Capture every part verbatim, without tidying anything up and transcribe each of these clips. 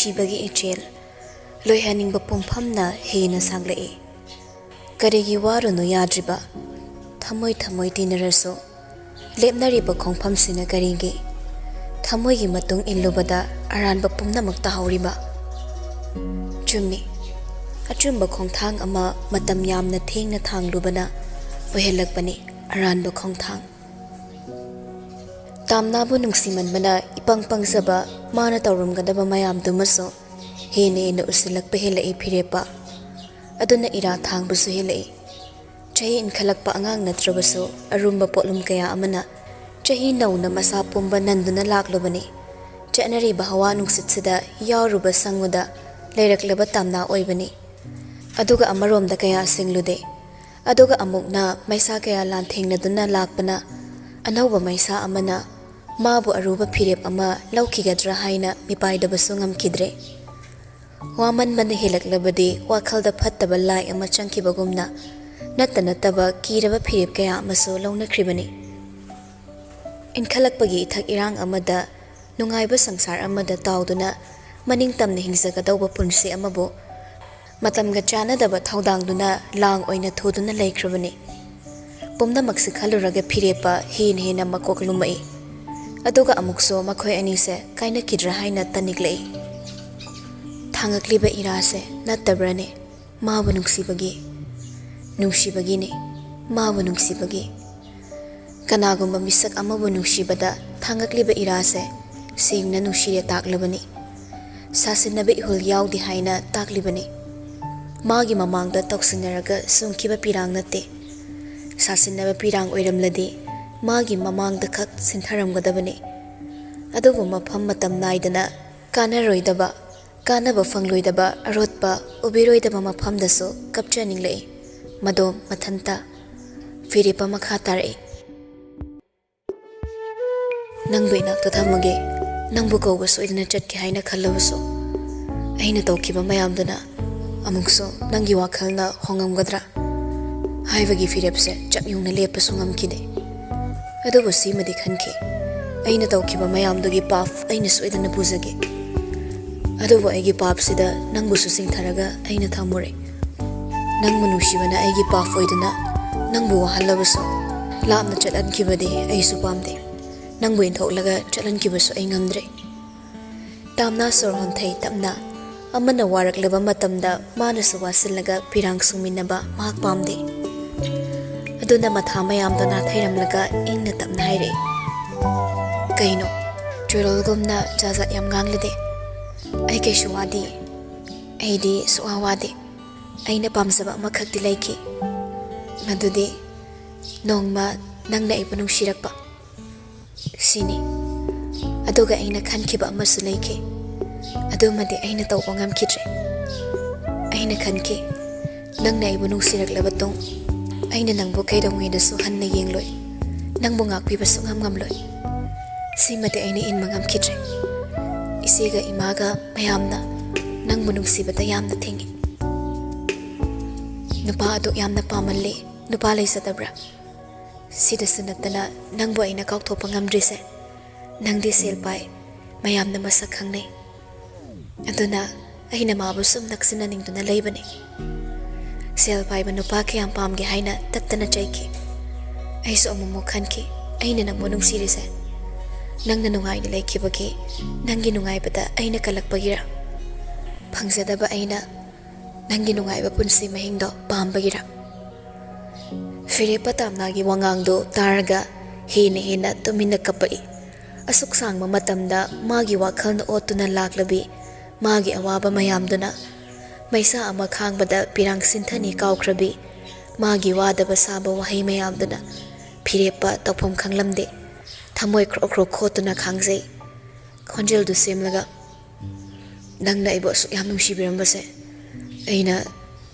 ꯁꯤꯕꯒꯤ ꯏꯆꯦꯜ ꯂꯣꯏꯍꯟꯅꯤꯡꯕ ꯄꯨꯡꯐꯝꯅ ꯍꯦꯟꯅ ꯁꯥꯡꯂꯛꯏ꯫ ꯀꯔꯤꯒꯤ ꯋꯥꯔꯨꯅꯣ ꯌꯥꯗ꯭ꯔꯤꯕ? ꯊꯃꯣꯏ ꯊꯃꯣꯏ ꯇꯤꯟꯅꯔꯁꯨ, ꯂꯦꯞꯅꯔꯤꯕ ꯈꯣꯡꯐꯝꯁꯤꯅ ꯀꯔꯤꯒꯤ? ꯊꯃꯣꯏꯒꯤ ꯃꯇꯨꯡ ꯏꯜꯂꯨꯕꯗ ꯑꯔꯥꯟꯕ ꯄꯨꯝꯅꯃꯛ ꯇꯥꯍꯧꯔꯤꯕ? ꯆꯨꯝꯃꯤ, ꯑꯆꯨꯝꯕ ꯈꯣꯡꯊꯥꯡ ꯑꯃ ꯃꯇꯝ ꯌꯥꯝꯅ ꯊꯦꯡꯅ ꯊꯥꯡꯂꯨꯕꯅ ꯑꯣꯏꯍꯜꯂꯛꯄꯅꯤ ꯑꯔꯥꯟꯕ ꯈꯣꯡꯊꯥꯡ꯫ ꯇꯥꯝꯅꯥꯕꯨ ꯅꯨꯡꯁꯤꯃꯟꯕꯅ ꯏꯄꯪ ꯄꯪꯖꯕ ꯃꯥꯅ ꯇꯧꯔꯝꯒꯗꯕ ꯃꯌꯥꯝꯗꯨꯃꯁꯨ ꯍꯦꯟꯅ ꯍꯦꯟꯅ ꯎꯁꯤꯜꯂꯛꯄ ꯍꯦꯜꯂꯛꯏ ꯐꯤꯔꯦꯞꯄ꯫ ꯑꯗꯨꯅ ꯏꯔꯥ ꯊꯥꯡꯕꯁꯨ ꯍꯦꯜꯂꯛꯏ꯫ ꯆꯍꯤ ꯏꯟꯈꯠꯂꯛꯄ ꯑꯉꯥꯡ ꯅꯠꯇ꯭ꯔꯕꯁꯨ ꯑꯔꯨꯝꯕ ꯄꯣꯠꯂꯨꯝ ꯀꯌꯥ ꯑꯃꯅ ꯆꯍꯤ ꯅꯧꯅ ꯃꯁꯥ ꯄꯨꯝꯕ ꯅꯟꯗꯨꯅ ꯂꯥꯛꯂꯨꯕꯅꯤ꯫ ꯆꯠꯅꯔꯤꯕ ꯍꯋꯥ ꯅꯨꯡꯁꯤꯠꯁꯤꯗ ꯌꯥꯎꯔꯨꯕ ꯁꯪꯉꯨꯗ ꯂꯩꯔꯛꯂꯕ ꯇꯥꯝꯅꯥ ꯑꯣꯏꯕꯅꯤ꯫ ꯑꯗꯨꯒ ꯑꯃꯔꯣꯝꯗ ꯀꯌꯥ ꯁꯤꯡꯂꯨꯗꯦ꯫ ꯑꯗꯨꯒ ꯑꯃꯨꯛꯅ ꯃꯩꯁꯥ ꯀꯌꯥ ꯂꯥꯟꯊꯦꯡꯅꯗꯨꯅ ꯂꯥꯛꯄꯅ ꯑꯅꯧꯕ ꯃꯩꯁꯥ ꯑꯃꯅ ꯃꯥꯕꯨ ꯑꯔꯨꯕ ꯐꯤꯔꯦꯞ ꯑꯃ ꯂꯧꯈꯤꯒꯗ꯭ꯔꯥ ꯍꯥꯏꯅ ꯃꯤꯄꯥꯏꯗꯕꯁꯨ ꯉꯝꯈꯤꯗ꯭ꯔꯦ꯫ ꯋꯥꯃꯟꯕꯅ ꯍꯦꯜꯂꯛꯂꯕꯗꯤ ꯋꯥꯈꯜꯗ ꯐꯠꯇꯕ ꯂꯥꯏ ꯑꯃ ꯆꯪꯈꯤꯕꯒꯨꯝꯅ ꯅꯠꯇ ꯅꯠꯇꯕ ꯀꯤꯔꯕ ꯐꯤꯔꯦꯞ ꯀꯌꯥ ꯑꯃꯁꯨ ꯂꯧꯅꯈ꯭ꯔꯤꯕꯅꯤ꯫ ꯏꯟꯈꯠꯂꯛꯄꯒꯤ ꯏꯊꯛ ꯏꯔꯥꯡ ꯑꯃꯗ, ꯅꯨꯡꯉꯥꯏꯕ ꯁꯪꯁꯥꯔ ꯑꯃꯗ ꯇꯥꯎꯗꯨꯅ ꯃꯅꯤꯡ ꯇꯝꯅ ꯍꯤꯡꯖꯒꯗꯧꯕ ꯄꯨꯟꯁꯤ ꯑꯃꯕꯨ ꯃꯇꯝꯒ ꯆꯥꯟꯅꯗꯕ ꯊꯧꯗꯥꯡꯗꯨꯅ ꯂꯥꯡ ꯑꯣꯏꯅ ꯊꯨꯗꯨꯅ ꯂꯩꯈ꯭ꯔꯕꯅꯤ꯫ ꯄꯨꯝꯅꯃꯛꯁꯤ ꯈꯜꯂꯨꯔꯒ ꯐꯤꯔꯦꯞꯄ ꯍꯦꯟꯅ ꯍꯦꯟꯅ ꯃꯀꯣꯛ ꯂꯨꯝꯃꯛꯏ꯫ ꯑꯗꯨꯒ ꯑꯃꯨꯛꯁꯨ ꯃꯈꯣꯏ ꯑꯅꯤꯁꯦ ꯀꯥꯏꯅꯈꯤꯗ꯭ꯔꯥ ꯍꯥꯏꯅ ꯇꯅꯤꯛꯂꯛꯏ꯫ ꯊꯥꯡꯉꯛꯂꯤꯕ ꯏꯔꯥꯁꯦ ꯅꯠꯇꯕ꯭ꯔꯅꯦ? ꯃꯥꯕꯨ ꯅꯨꯡꯁꯤꯕꯒꯤ, ꯅꯨꯡꯁꯤꯕꯒꯤꯅꯤ, ꯃꯥꯕꯨ ꯅꯨꯡꯁꯤꯕꯒꯤ꯫ ꯀꯅꯥꯒꯨꯝꯕ ꯃꯤꯁꯛ ꯑꯃꯕꯨ ꯅꯨꯡꯁꯤꯕꯗ ꯊꯥꯡꯉꯛꯂꯤꯕ ꯏꯔꯥꯁꯦ ꯁꯦꯡꯅ ꯅꯨꯡꯁꯤꯔꯦ ꯇꯥꯛꯂꯕꯅꯤ꯫ ꯁꯥꯁꯤꯟꯅꯕ ꯏꯍꯨꯜ ꯌꯥꯎꯗꯦ ꯍꯥꯏꯅ ꯇꯥꯛꯂꯤꯕꯅꯤ꯫ ꯃꯥꯒꯤ ꯃꯃꯥꯡꯗ ꯇꯧꯁꯤꯟꯅꯔꯒ ꯁꯨꯡꯈꯤꯕ ꯄꯤꯔꯥꯡ ꯅꯠꯇꯦ꯫ ꯁꯥꯁꯤꯟꯅꯕ ꯄꯤꯔꯥꯡ ꯑꯣꯏꯔꯝꯂꯗꯤ ꯃꯥꯒꯤ ꯃꯃꯥꯡꯗ ꯈꯛ ꯁꯤꯟꯊꯔꯝꯒꯗꯕꯅꯤ꯫ ꯑꯗꯨꯕꯨ ꯃꯐꯝ ꯃꯇꯝ ꯅꯥꯏꯗꯅ ꯀꯥꯟꯅꯔꯣꯏꯗꯕ, ꯀꯥꯟꯅꯕ ꯐꯪꯂꯣꯏꯗꯕ ꯑꯔꯣꯠꯄ ꯎꯕꯤꯔꯣꯏꯗꯕ ꯃꯐꯝꯗꯁꯨ ꯀꯞꯆꯅꯤꯡꯂꯛꯏ꯫ ꯃꯗꯣꯝ ꯃꯊꯟꯇ꯫ ꯐꯤꯔꯦꯞꯄ ꯃꯈꯥ ꯇꯥꯔꯛꯏ꯫ ꯅꯪꯕꯨ ꯏꯅꯥꯛꯇ ꯊꯝꯃꯒꯦ, ꯅꯪꯕꯨ ꯀꯧꯕ ꯁꯣꯏꯗꯅ ꯆꯠꯀꯦ ꯍꯥꯏꯅ ꯈꯜꯂꯕꯁꯨ, ꯑꯩꯅ ꯇꯧꯈꯤꯕ ꯃꯌꯥꯝꯗꯨꯅ ꯑꯃꯨꯛꯁꯨ ꯅꯪꯒꯤ ꯋꯥꯈꯜꯅ ꯍꯣꯡꯉꯝꯒꯗ꯭ꯔꯥ ꯍꯥꯏꯕꯒꯤ ꯐꯤꯔꯦꯞꯁꯦ ꯆꯞ ꯌꯨꯡꯅ ꯂꯦꯞꯄꯁꯨ ꯉꯝꯈꯤꯗꯦ꯫ ꯑꯗꯨꯕꯨ ꯁꯤꯃꯗꯤ ꯈꯟꯈꯤ, ꯑꯩꯅ ꯇꯧꯈꯤꯕ ꯃꯌꯥꯝꯗꯨꯒꯤ ꯄꯥꯞ ꯑꯩꯅ ꯁꯣꯏꯗꯅ ꯄꯨꯖꯒꯦ꯫ ꯑꯗꯨꯕꯨ ꯑꯩꯒꯤ ꯄꯥꯞꯁꯤꯗ ꯅꯪꯕꯨꯁꯨ ꯆꯤꯡꯊꯔꯒ ꯑꯩꯅ ꯊꯝꯃꯨꯔꯦ꯫ ꯅꯪꯕꯨ ꯅꯨꯡꯁꯤꯕꯅ ꯑꯩꯒꯤ ꯄꯥꯞ ꯑꯣꯏꯗꯨꯅ ꯅꯪꯕꯨ ꯋꯥꯍꯜꯂꯕꯁꯨ, ꯂꯥꯞꯅ ꯆꯠꯍꯟꯈꯤꯕꯗꯤ ꯑꯩꯁꯨ ꯄꯥꯝꯗꯦ꯫ ꯅꯪꯕꯨ ꯏꯟꯊꯣꯛꯂꯒ ꯆꯠꯍꯟꯈꯤꯕꯁꯨ ꯑꯩ ꯉꯝꯗ꯭ꯔꯦ꯫ ꯇꯥꯝꯅ ꯁꯣꯔ ꯍꯣꯟꯊꯩ ꯇꯞꯅ꯫ ꯑꯃꯅ ꯋꯥꯔꯛꯂꯕ ꯃꯇꯝꯗ ꯃꯥꯅꯁꯨ ꯋꯥꯁꯤꯜꯂꯒ ꯄꯤꯔꯥꯡ ꯁꯨꯡꯃꯤꯟꯅꯕ ꯃꯍꯥꯛ ꯄꯥꯝꯗꯦ꯫ ꯑꯗꯨꯅ ꯃꯊꯥ ꯃꯌꯥꯝꯗꯣ ꯅꯥꯊꯩꯔꯝꯂꯒ ꯏꯪꯅ ꯇꯞꯅ ꯍꯥꯏꯔꯛꯏ, "ꯀꯩꯅꯣ? ꯆꯨꯔꯨꯜꯒꯨꯝꯅ ꯖꯥꯖꯥꯠ ꯌꯥꯝ ꯉꯥꯡꯂꯗꯤ꯫ ꯑꯩ ꯀꯩꯁꯨ ꯋꯥꯗꯦ꯫ ꯑꯩꯗꯤ ꯁꯨꯛꯋꯥ ꯋꯥꯗꯦ꯫ ꯑꯩꯅ ꯄꯥꯝꯖꯕ ꯑꯃꯈꯛꯇꯤ ꯂꯩꯈꯤ꯫ ꯃꯗꯨꯗꯤ ꯅꯣꯡꯃ ꯅꯪꯅ ꯑꯩꯕꯨ ꯅꯨꯡꯁꯤꯔꯛꯄ꯫ ꯁꯤꯅꯤ꯫ ꯑꯗꯨꯒ ꯑꯩꯅ ꯈꯟꯈꯤꯕ ꯑꯃꯁꯨ ꯂꯩꯈꯤ꯫ ꯑꯗꯨꯃꯗꯤ ꯑꯩꯅ ꯇꯧꯕ ꯉꯝꯈꯤꯗ꯭ꯔꯦ꯫ ꯑꯩꯅ ꯈꯟꯈꯤ, ꯅꯪꯅ ꯑꯩꯕꯨ ꯅꯨꯡꯁꯤꯔꯛꯂꯕ ꯇꯨꯡ, ꯑꯩꯅ ꯅꯪꯕꯨ ꯀꯩꯗꯧꯉꯩꯗꯁꯨ ꯍꯟꯅ ꯌꯦꯡꯂꯣꯏ꯫ ꯅꯪꯕꯨ ꯉꯥꯛꯄꯤꯕ ꯁꯨꯡꯉꯝ ꯉꯝꯂꯣꯏ꯫ ꯁꯤꯃꯗꯤ ꯑꯩꯅ ꯏꯟꯕ ꯉꯝꯈꯤꯗ꯭ꯔꯦ꯫ ꯏꯆꯦꯒ ꯏꯃꯥꯒ ꯃꯌꯥꯝꯅ ꯅꯪꯕꯨ ꯅꯨꯡꯁꯤꯕꯗ ꯌꯥꯝꯅ ꯊꯤꯡꯏ꯫ ꯅꯨꯄꯥ ꯑꯗꯨ ꯌꯥꯝꯅ ꯄꯥꯝꯃꯜꯂꯤ꯫ ꯅꯨꯄꯥ ꯂꯩꯖꯗꯕ꯭ꯔꯥ? ꯁꯤꯗꯁꯨ ꯅꯠꯇꯅ ꯅꯪꯕꯨ ꯑꯩꯅ ꯀꯥꯎꯊꯣꯛꯄ ꯉꯝꯗ꯭ꯔꯤꯁꯦ꯫ ꯅꯪꯗꯤ ꯁꯦꯜ ꯄꯥꯏ, ꯃꯌꯥꯝꯅ ꯃꯁꯛ ꯈꯪꯅꯩ꯫ ꯑꯗꯨꯅ ꯑꯩꯅ ꯃꯥꯕꯨ ꯁꯨꯝ ꯅꯛꯁꯤꯟꯅꯅꯤꯡꯗꯨꯅ ꯂꯩꯕꯅꯤ꯫ ꯁꯦꯜ ꯄꯥꯏꯕ ꯅꯨꯄꯥ ꯀꯌꯥꯝ ꯄꯥꯝꯒꯦ ꯍꯥꯏꯅ ꯇꯠꯇꯅ ꯆꯩꯈꯤ꯫ ꯑꯩꯁꯨ ꯑꯃꯨꯛꯃꯨꯛ ꯈꯟꯈꯤ, ꯑꯩꯅ ꯅꯪꯕꯨ ꯅꯨꯡꯁꯤꯔꯤꯁꯦ ꯅꯪꯅ ꯅꯨꯡꯉꯥꯏꯅ ꯂꯩꯈꯤꯕꯒꯤ, ꯅꯪꯒꯤ ꯅꯨꯡꯉꯥꯏꯕꯗ ꯑꯩꯅ ꯀꯜꯂꯛꯄꯒꯤꯔ? ꯐꯪꯖꯗꯕ ꯑꯩꯅ ꯅꯪꯒꯤ ꯅꯨꯡꯉꯥꯏꯕ ꯄꯨꯟꯁꯤ ꯃꯍꯤꯡꯗꯣ ꯄꯥꯝꯕꯒꯤꯔ? ꯐꯤꯔꯦꯞꯄ ꯇꯥꯝꯅꯥꯒꯤ ꯋꯥꯉꯥꯡꯗꯨ ꯇꯥꯔꯒ ꯍꯦꯟꯅ ꯍꯦꯟꯅ ꯇꯨꯃꯤꯟꯅ ꯀꯞꯄꯛꯏ꯫ ꯑꯁꯨꯛ ꯁꯥꯡꯕ ꯃꯇꯝꯗ ꯃꯥꯒꯤ ꯋꯥꯈꯜꯅ ꯑꯣꯠꯇꯨꯅ ꯂꯥꯛꯂꯕꯤ ꯃꯥꯒꯤ ꯑꯋꯥꯕ ꯃꯌꯥꯝꯗꯨꯅ, ꯃꯩꯁꯥ ꯑꯃ ꯈꯥꯡꯕꯗ ꯄꯤꯔꯥꯡ ꯁꯤꯟꯊꯅꯤ ꯀꯥꯎꯈ꯭ꯔꯕꯤ ꯃꯥꯒꯤ ꯋꯥꯗꯕ ꯁꯥꯕ ꯋꯥꯍꯩ ꯃꯌꯥꯝꯗꯨꯅ ꯐꯤꯔꯦꯞꯄ ꯇꯧꯐꯝ ꯈꯪꯂꯝꯗꯦ꯫ ꯊꯃꯣꯏ ꯈ꯭ꯔꯣꯛ ꯈ꯭ꯔꯣꯛ ꯈꯣꯠꯇꯨꯅ ꯈꯥꯡꯖꯩ꯫ ꯈꯣꯟꯖꯦꯜꯗꯨ ꯁꯦꯝꯂꯒ, "ꯅꯪꯅ ꯑꯩꯕꯨ ꯑꯁꯨꯛ ꯌꯥꯝ ꯅꯨꯡꯁꯤꯕꯤꯔꯝꯕꯁꯦ, ꯑꯩꯅ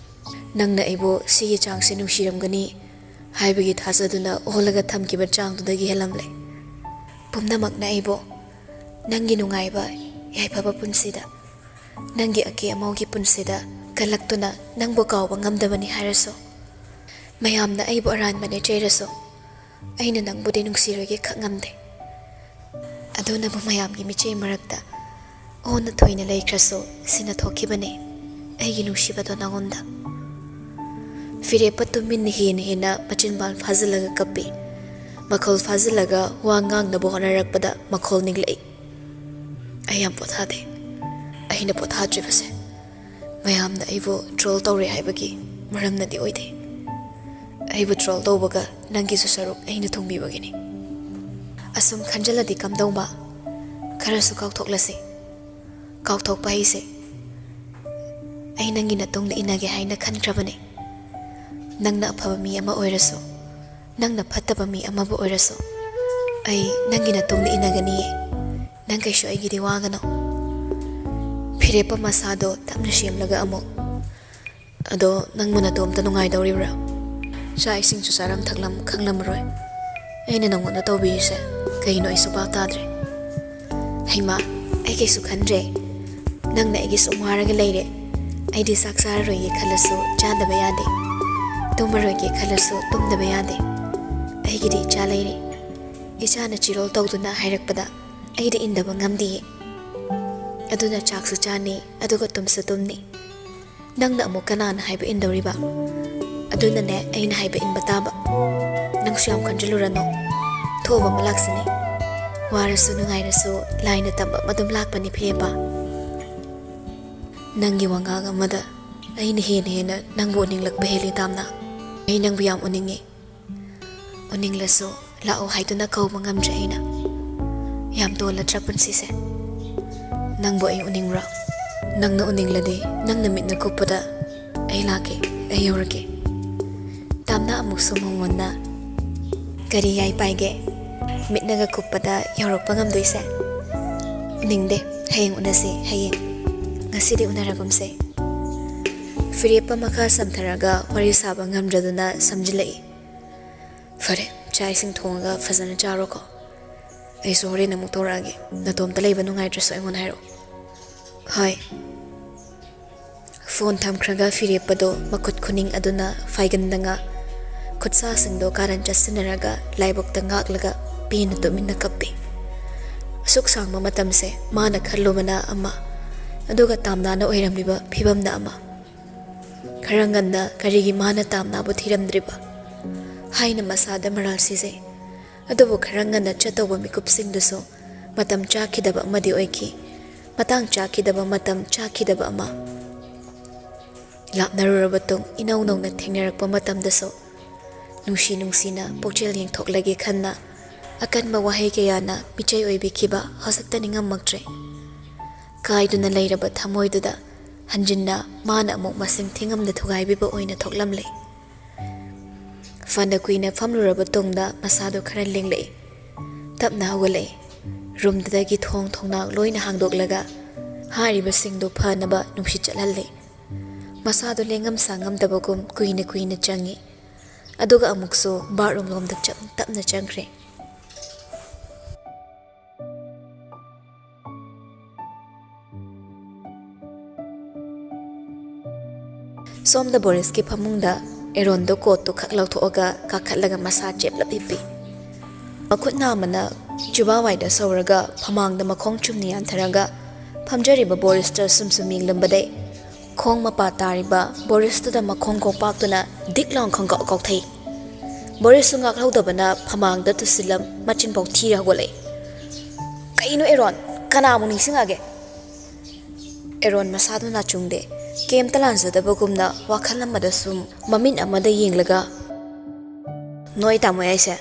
ꯅꯪꯅ ꯑꯩꯕꯨ ꯁꯤꯒꯤ ꯆꯥꯡꯁꯦ ꯅꯨꯡꯁꯤꯔꯝꯒꯅꯤ ꯍꯥꯏꯕꯒꯤ ꯊꯥꯖꯗꯨꯅ ꯑꯣꯜꯂꯒ ꯊꯝꯈꯤꯕ ꯆꯥꯡꯗꯨꯗꯒꯤ ꯍꯦꯜꯂꯝꯂꯦ꯫ ꯄꯨꯝꯅꯃꯛꯅ ꯑꯩꯕꯨ ꯅꯪꯒꯤ ꯅꯨꯡꯉꯥꯏꯕ ꯌꯥꯏꯐꯕ ꯄꯨꯟꯁꯤꯗ, ꯅꯪꯒꯤ ꯑꯀꯦ ꯑꯃꯧꯒꯤ ꯄꯨꯟꯁꯤꯗ ꯀꯜꯂꯛꯇꯨꯅ ꯅꯪꯕꯨ ꯀꯥꯎꯕ ꯉꯝꯗꯕꯅꯤ ꯍꯥꯏꯔꯁꯨ, ꯃꯌꯥꯝꯅ ꯑꯩꯕꯨ ꯑꯔꯥꯟꯕꯅꯦ ꯆꯩꯔꯁꯨ, ꯑꯩꯅ ꯅꯪꯕꯨꯗꯤ ꯅꯨꯡꯁꯤꯔꯣꯏꯒꯦ ꯈꯛ ꯉꯝꯗꯦ꯫ ꯑꯗꯨꯅꯕꯨ ꯃꯌꯥꯝꯒꯤ ꯃꯤꯠꯆꯦ ꯃꯔꯛꯇ ꯑꯣꯟꯅ ꯊꯣꯏꯅ ꯂꯩꯈ꯭ꯔꯁꯨ ꯁꯤꯅ ꯊꯣꯛꯈꯤꯕꯅꯦ ꯑꯩꯒꯤ ꯅꯨꯡꯁꯤꯕꯗꯣ ꯅꯉꯣꯟꯗ꯫ ꯐꯤꯔꯦꯞꯄ ꯇꯨꯃꯤꯟꯅ ꯍꯦꯟꯅ ꯍꯦꯟꯅ ꯃꯆꯤꯟꯕꯥꯜ ꯐꯥꯖꯤꯜꯂꯒ ꯀꯞꯄꯤ꯫ ꯃꯈꯣꯜ ꯐꯥꯖꯤꯜꯂꯒ ꯋꯥ ꯉꯥꯡꯅꯕ ꯍꯣꯠꯅꯔꯛꯄꯗ ꯃꯈꯣꯜ ꯅꯤꯛꯂꯛꯏ꯫ ꯑꯩ ꯌꯥꯝ ꯄꯣꯊꯥꯗꯦ꯫ ꯑꯩꯅ ꯄꯣꯊꯥꯗ꯭ꯔꯤꯕꯁꯦ ꯃꯌꯥꯝꯅ ꯑꯩꯕꯨ ꯇ꯭ꯔꯣꯜ ꯇꯧꯔꯦ ꯍꯥꯏꯕꯒꯤ ꯃꯔꯝꯅꯗꯤ ꯑꯣꯏꯗꯦ꯫ ꯑꯩꯕꯨ ꯇ꯭ꯔꯣꯜ ꯇꯧꯕꯒ ꯅꯪꯒꯤꯁꯨ ꯁꯔꯨꯛ ꯑꯩꯅ ꯊꯨꯡꯕꯤꯕꯒꯤꯅꯤ꯫ ꯑꯁꯨꯝ ꯈꯟꯖꯤꯜꯂꯗꯤ ꯀꯝꯗꯧꯕ? ꯈꯔꯁꯨ ꯀꯥꯎꯊꯣꯛꯂꯁꯤ꯫ ꯀꯥꯎꯊꯣꯛꯄ ꯍꯥꯏꯁꯦ ꯑꯩ ꯅꯪꯒꯤ ꯅꯇꯨꯡꯗ ꯏꯟꯅꯒꯦ ꯍꯥꯏꯅ ꯈꯟꯈ꯭ꯔꯕꯅꯦ꯫ ꯅꯪꯅ ꯑꯐꯕ ꯃꯤ ꯑꯃ ꯑꯣꯏꯔꯁꯨ, ꯅꯪꯅ ꯐꯠꯇꯕ ꯃꯤ ꯑꯃꯕꯨ ꯑꯣꯏꯔꯁꯨ, ꯑꯩ ꯅꯪꯒꯤ ꯅꯇꯨꯡꯗ ꯏꯟꯅꯒꯅꯤꯌꯦ꯫ ꯅꯪ ꯀꯩꯁꯨ ꯑꯩꯒꯤꯗꯤ ꯋꯥꯒꯅꯣ꯫ ꯐꯤꯔꯦꯞꯄ ꯃꯁꯥꯗꯣ ꯇꯞꯅ ꯁꯦꯝꯂꯒ ꯑꯃꯨꯛ, "ꯑꯗꯣ ꯅꯪꯕꯨ ꯅꯇꯣꯝꯇ ꯅꯨꯡꯉꯥꯏꯗꯧꯔꯤꯕ꯭ꯔꯥ? ꯆꯥꯛ ꯏꯁꯤꯡꯁꯨ ꯆꯥꯔꯝ ꯊꯛꯂꯝ ꯈꯪꯂꯝꯃꯔꯣꯏ꯫ ꯑꯩꯅ ꯅꯪꯉꯣꯟꯗ ꯇꯧꯕꯤꯔꯤꯁꯦ ꯀꯩꯅꯣ ꯑꯩꯁꯨ ꯚꯥꯞ ꯇꯥꯗ꯭ꯔꯦ꯫" "ꯍꯩꯃꯥ, ꯑꯩ ꯀꯩꯁꯨ ꯈꯟꯗ꯭ꯔꯦ꯫ ꯅꯪꯅ ꯑꯩꯒꯤ ꯁꯨꯝ ꯋꯥꯔꯒ ꯂꯩꯔꯦ꯫ ꯑꯩꯗꯤ ꯆꯥꯛ ꯆꯥꯔꯔꯣꯏꯒꯦ ꯈꯜꯂꯁꯨ ꯆꯥꯗꯕ ꯌꯥꯗꯦ, ꯇꯨꯝꯃꯔꯣꯏꯒꯦ ꯈꯜꯂꯁꯨ ꯇꯨꯝꯗꯕ ꯌꯥꯗꯦ꯫ ꯑꯩꯒꯤꯗꯤ ꯏꯆꯥ ꯂꯩꯔꯦ꯫ ꯏꯆꯥꯅ ꯆꯤꯔꯣꯜ ꯇꯧꯗꯨꯅ ꯍꯥꯏꯔꯛꯄꯗ ꯑꯩꯗꯤ ꯏꯟꯗꯕ ꯉꯝꯗꯤꯌꯦ꯫ ꯑꯗꯨꯅ ꯆꯥꯛꯁꯨ ꯆꯥꯅꯤ, ꯑꯗꯨꯒ ꯇꯨꯝꯁꯨ ꯇꯨꯝꯅꯤ꯫ ꯅꯪꯅ ꯑꯃꯨꯛ ꯀꯅꯥꯅ ꯍꯥꯏꯕ ꯏꯟꯗꯧꯔꯤꯕ? ꯑꯗꯨꯅꯅꯦ, ꯑꯩꯅ ꯍꯥꯏꯕ ꯏꯟꯕ ꯇꯥꯕ꯫ ꯅꯪꯁꯨ ꯌꯥꯝ ꯈꯟꯖꯤꯜꯂꯨꯔꯅꯨ꯫ ꯊꯣꯛꯑꯕ ꯑꯃ ꯂꯥꯛꯁꯤꯅꯤ꯫ ꯋꯥꯔꯁꯨ ꯅꯨꯡꯉꯥꯏꯔꯁꯨ ꯂꯥꯏꯅ ꯇꯝꯕ ꯑꯃ ꯑꯗꯨꯝ ꯂꯥꯛꯄꯅꯤ ꯐꯤꯔꯦꯞꯄ꯫ ꯅꯪꯒꯤ ꯋꯥꯉꯥꯡ ꯑꯃꯗ ꯑꯩꯅ ꯍꯦꯟꯅ ꯍꯦꯟꯅ ꯅꯪꯕꯨ ꯎꯅꯤꯡꯂꯛꯄ ꯍꯦꯜꯂꯤ ꯇꯥꯝꯅ꯫ ꯑꯩ ꯅꯪꯕꯨ ꯌꯥꯝ ꯎꯅꯤꯡꯉꯤ꯫ ꯎꯅꯤꯡꯂꯁꯨ ꯂꯥꯛꯑꯣ ꯍꯥꯏꯗꯨꯅ ꯀꯧꯕ ꯉꯝꯗ꯭ꯔꯦ ꯑꯩꯅ꯫ ꯌꯥꯝ ꯇꯣꯜꯂꯗ꯭ꯔꯥ ꯄꯨꯟꯁꯤꯁꯦ? ꯅꯪꯕꯨ ꯑꯩ ꯎꯅꯤꯡꯕ꯭ꯔꯣ? ꯅꯪꯅ ꯎꯅꯤꯡꯂꯗꯤ ꯅꯪꯅ ꯃꯤꯠꯅ ꯀꯨꯞꯄꯗ ꯑꯩ ꯂꯥꯛꯀꯦ, ꯑꯩ ꯌꯧꯔꯛꯀꯦ꯫ ꯇꯥꯝꯅ ꯑꯃꯨꯛꯁꯨ ꯃꯉꯣꯟꯗ, "ꯀꯔꯤ ꯌꯥꯏ ꯄꯥꯏꯒꯦ? ꯃꯤꯠꯅꯒ ꯀꯨꯞꯄꯗ ꯌꯧꯔꯛꯄ ꯉꯝꯗꯣꯏꯁꯦ? ꯎꯅꯤꯡꯗꯦ, ꯍꯌꯦꯡ ꯎꯅꯁꯤ, ꯍꯌꯦꯡ꯫ ꯉꯁꯤꯗꯤ ꯎꯅꯔꯒꯨꯝꯁꯦ꯫" ꯐꯤꯔꯦꯞꯄ ꯃꯈꯥ ꯁꯝꯊꯔꯒ ꯋꯥꯔꯤ ꯁꯥꯕ ꯉꯝꯗ꯭ꯔꯗꯨꯅ ꯁꯝꯖꯤꯜꯂꯛꯏ꯫ "ꯐꯔꯦ, ꯆꯥꯛ ꯏꯁꯤꯡ ꯊꯣꯡꯉꯒ ꯐꯖꯅ ꯆꯥꯔꯣꯀꯣ꯫ ꯑꯩꯁꯨ ꯍꯣꯔꯦꯟ ꯑꯃꯨꯛ ꯇꯧꯔꯛꯑꯒꯦ꯫ ꯅꯇꯣꯝꯇ ꯂꯩꯕ ꯅꯨꯡꯉꯥꯏꯇ꯭ꯔꯁꯨ ꯑꯩꯉꯣꯟꯗ ꯍꯥꯏꯔꯛꯑꯣ꯫" "ꯍꯣꯏ꯫" ꯐꯣꯟ ꯊꯝꯈ꯭ꯔꯒ ꯐꯤꯔꯦꯞꯄꯗꯣ ꯃꯈꯨꯠ ꯈꯨꯅꯤꯡ ꯑꯗꯨꯅ ꯐꯥꯏꯒꯟꯗ ꯉꯥ, ꯈꯨꯠꯁꯥꯁꯤꯡꯗꯣ ꯀꯥꯔꯟ ꯆꯠꯁꯤꯟꯅꯔꯒ ꯂꯥꯏꯕꯛꯇ ꯉꯥꯛꯂꯒ ꯄꯦꯟꯅ ꯇꯨꯃꯤꯟꯅ ꯀꯞꯄꯤ꯫ ꯑꯁꯨꯛ ꯁꯥꯡꯕ ꯃꯇꯝꯁꯦ ꯃꯥꯅ ꯈꯜꯂꯨꯕꯅ ꯑꯃ, ꯑꯗꯨꯒ ꯇꯥꯝꯅꯥꯅ ꯑꯣꯏꯔꯝꯂꯤꯕ ꯐꯤꯕꯝꯅ ꯑꯃ꯫ ꯈꯔ ꯉꯟꯅ ꯀꯔꯤꯒꯤ ꯃꯥꯅ ꯇꯥꯝꯅꯥꯕꯨ ꯊꯤꯔꯝꯗ꯭ꯔꯤꯕ ꯍꯥꯏꯅ ꯃꯁꯥꯗ ꯃꯔꯥꯜ ꯁꯤꯖꯩ꯫ ꯑꯗꯨꯕꯨ ꯈꯔ ꯉꯟꯅ ꯆꯠꯇꯧꯕ ꯃꯤꯀꯨꯞꯁꯤꯡꯗꯨꯁꯨ ꯃꯇꯝ ꯆꯥꯈꯤꯗꯕ ꯑꯃꯗꯤ ꯑꯣꯏꯈꯤ꯫ ꯃꯇꯥꯡ ꯆꯥꯈꯤꯗꯕ, ꯃꯇꯝ ꯆꯥꯈꯤꯗꯕ ꯑꯃ꯫ ꯂꯥꯞꯅꯔꯨꯔꯕ ꯇꯨꯡ ꯏꯅꯧ ꯅꯧꯅ ꯊꯦꯡꯅꯔꯛꯄ ꯃꯇꯝꯗꯁꯨ ꯅꯨꯡꯁꯤ ꯅꯨꯡꯁꯤꯅ ꯄꯨꯛꯆꯦꯜ ꯌꯦꯡꯊꯣꯛꯂꯒꯦ ꯈꯟꯅ ꯑꯀꯟꯕ ꯋꯥꯍꯩ ꯀꯌꯥꯅ ꯃꯤꯆꯩ ꯑꯣꯏꯕꯤꯈꯤꯕ ꯍꯧꯖꯤꯛꯇ ꯅꯤꯡꯉꯝꯃꯛꯇ꯭ꯔꯦ꯫ ꯀꯥꯏꯗꯨꯅ ꯂꯩꯔꯕ ꯊꯃꯣꯏꯗꯨꯗ ꯍꯟꯖꯤꯟꯅ ꯃꯥꯅ ꯑꯃꯨꯛ ꯃꯁꯤꯡ ꯊꯤꯉꯝꯗ ꯊꯨꯒꯥꯏꯕꯤꯕ ꯑꯣꯏꯅ ꯊꯣꯛꯂꯝꯂꯦ꯫ ꯐꯅ ꯀꯨꯏꯅ ꯐꯝꯂꯨꯔꯕ ꯇꯨꯡꯗ ꯃꯁꯥꯗꯨ ꯈꯔ ꯂꯦꯡꯂꯛꯏ꯫ ꯇꯞꯅ ꯍꯧꯒꯠꯂꯛꯏ꯫ ꯔꯨꯝꯗꯨꯗꯒꯤ ꯊꯣꯡ ꯊꯣꯡꯅꯥꯎ ꯂꯣꯏꯅ ꯍꯥꯡꯗꯣꯛꯂꯒ ꯍꯥꯏꯔꯤꯕꯁꯤꯡꯗꯨ ꯐꯅꯕ ꯅꯨꯡꯁꯤꯠ ꯆꯠꯍꯜꯂꯤ꯫ ꯃꯁꯥꯗꯨ ꯂꯦꯡꯉꯝ ꯁꯥꯉꯝꯗꯕꯒꯨꯝ ꯀꯨꯏꯅ ꯀꯨꯏꯅ ꯆꯪꯏ꯫ ꯑꯗꯨꯒ ꯑꯃꯨꯛꯁꯨ ꯕꯥꯠꯔꯨꯝ ꯂꯣꯝꯗ ꯆꯞ ꯇꯞꯅ ꯆꯪꯈ꯭ꯔꯦ꯫ ꯁꯣꯝꯗ ꯕꯣꯔꯤꯁꯀꯤ ꯐꯃꯨꯡꯗ ꯑꯦꯔꯣꯟꯗꯣ ꯀꯣꯠꯇꯨ ꯈꯛ ꯂꯧꯊꯣꯛꯑꯒ ꯀꯥꯈꯠꯂꯒ ꯃꯁꯥ ꯆꯦꯞꯂꯞ ꯍꯤꯞꯄꯤ꯫ ꯃꯈꯨꯠ ꯅꯥꯝꯃꯅ ꯆꯨꯕꯥꯋꯥꯏꯗ ꯁꯧꯔꯒ ꯐꯃꯥꯡꯗ ꯃꯈꯣꯡ ꯆꯨꯝꯅ ꯌꯥꯟꯊꯔꯒ ꯐꯝꯖꯔꯤꯕ ꯕꯣꯔꯤꯁꯇ ꯁꯨꯝ ꯁꯨꯝ ꯌꯦꯡꯂꯝꯕꯗꯩ ꯈꯣꯡ ꯃꯄꯥ ꯇꯥꯔꯤꯕ ꯕꯣꯔꯤꯁꯇꯨꯗ ꯃꯈꯣꯡ ꯈꯣꯡꯄꯥꯛꯇꯨꯅ ꯗꯤꯛ ꯂꯥꯎ ꯈꯪꯀꯥꯎ ꯀꯥꯎꯊꯩ꯫ ꯕꯣꯔꯤꯁꯁꯨ ꯉꯥꯛꯍꯧꯗꯕꯅ ꯐꯃꯥꯡꯗ ꯇꯨꯁꯤꯜꯂꯝ ꯃꯆꯤꯟꯐꯥꯎ ꯊꯤꯔ ꯍꯧꯒꯠꯂꯛꯏ꯫ "ꯀꯩꯅꯣ ꯑꯦꯔꯣꯟ? ꯀꯅꯥꯕꯨ ꯅꯤꯡꯁꯤꯡꯉꯒꯦ?" ꯑꯦꯔꯣꯟ ꯃꯁꯥꯗꯨ ꯅꯥꯆꯨꯡꯗꯦ꯫ ꯀꯩꯝꯇ ꯂꯥꯟꯖꯗꯕꯒꯨꯝꯅ ꯋꯥꯈꯜ ꯑꯃꯗ ꯁꯨꯝ ꯃꯃꯤꯠ ꯑꯃꯗ ꯌꯦꯡꯂꯒ, "ꯅꯣꯏ ꯇꯥꯃꯣ ꯌꯥꯏꯁꯦ,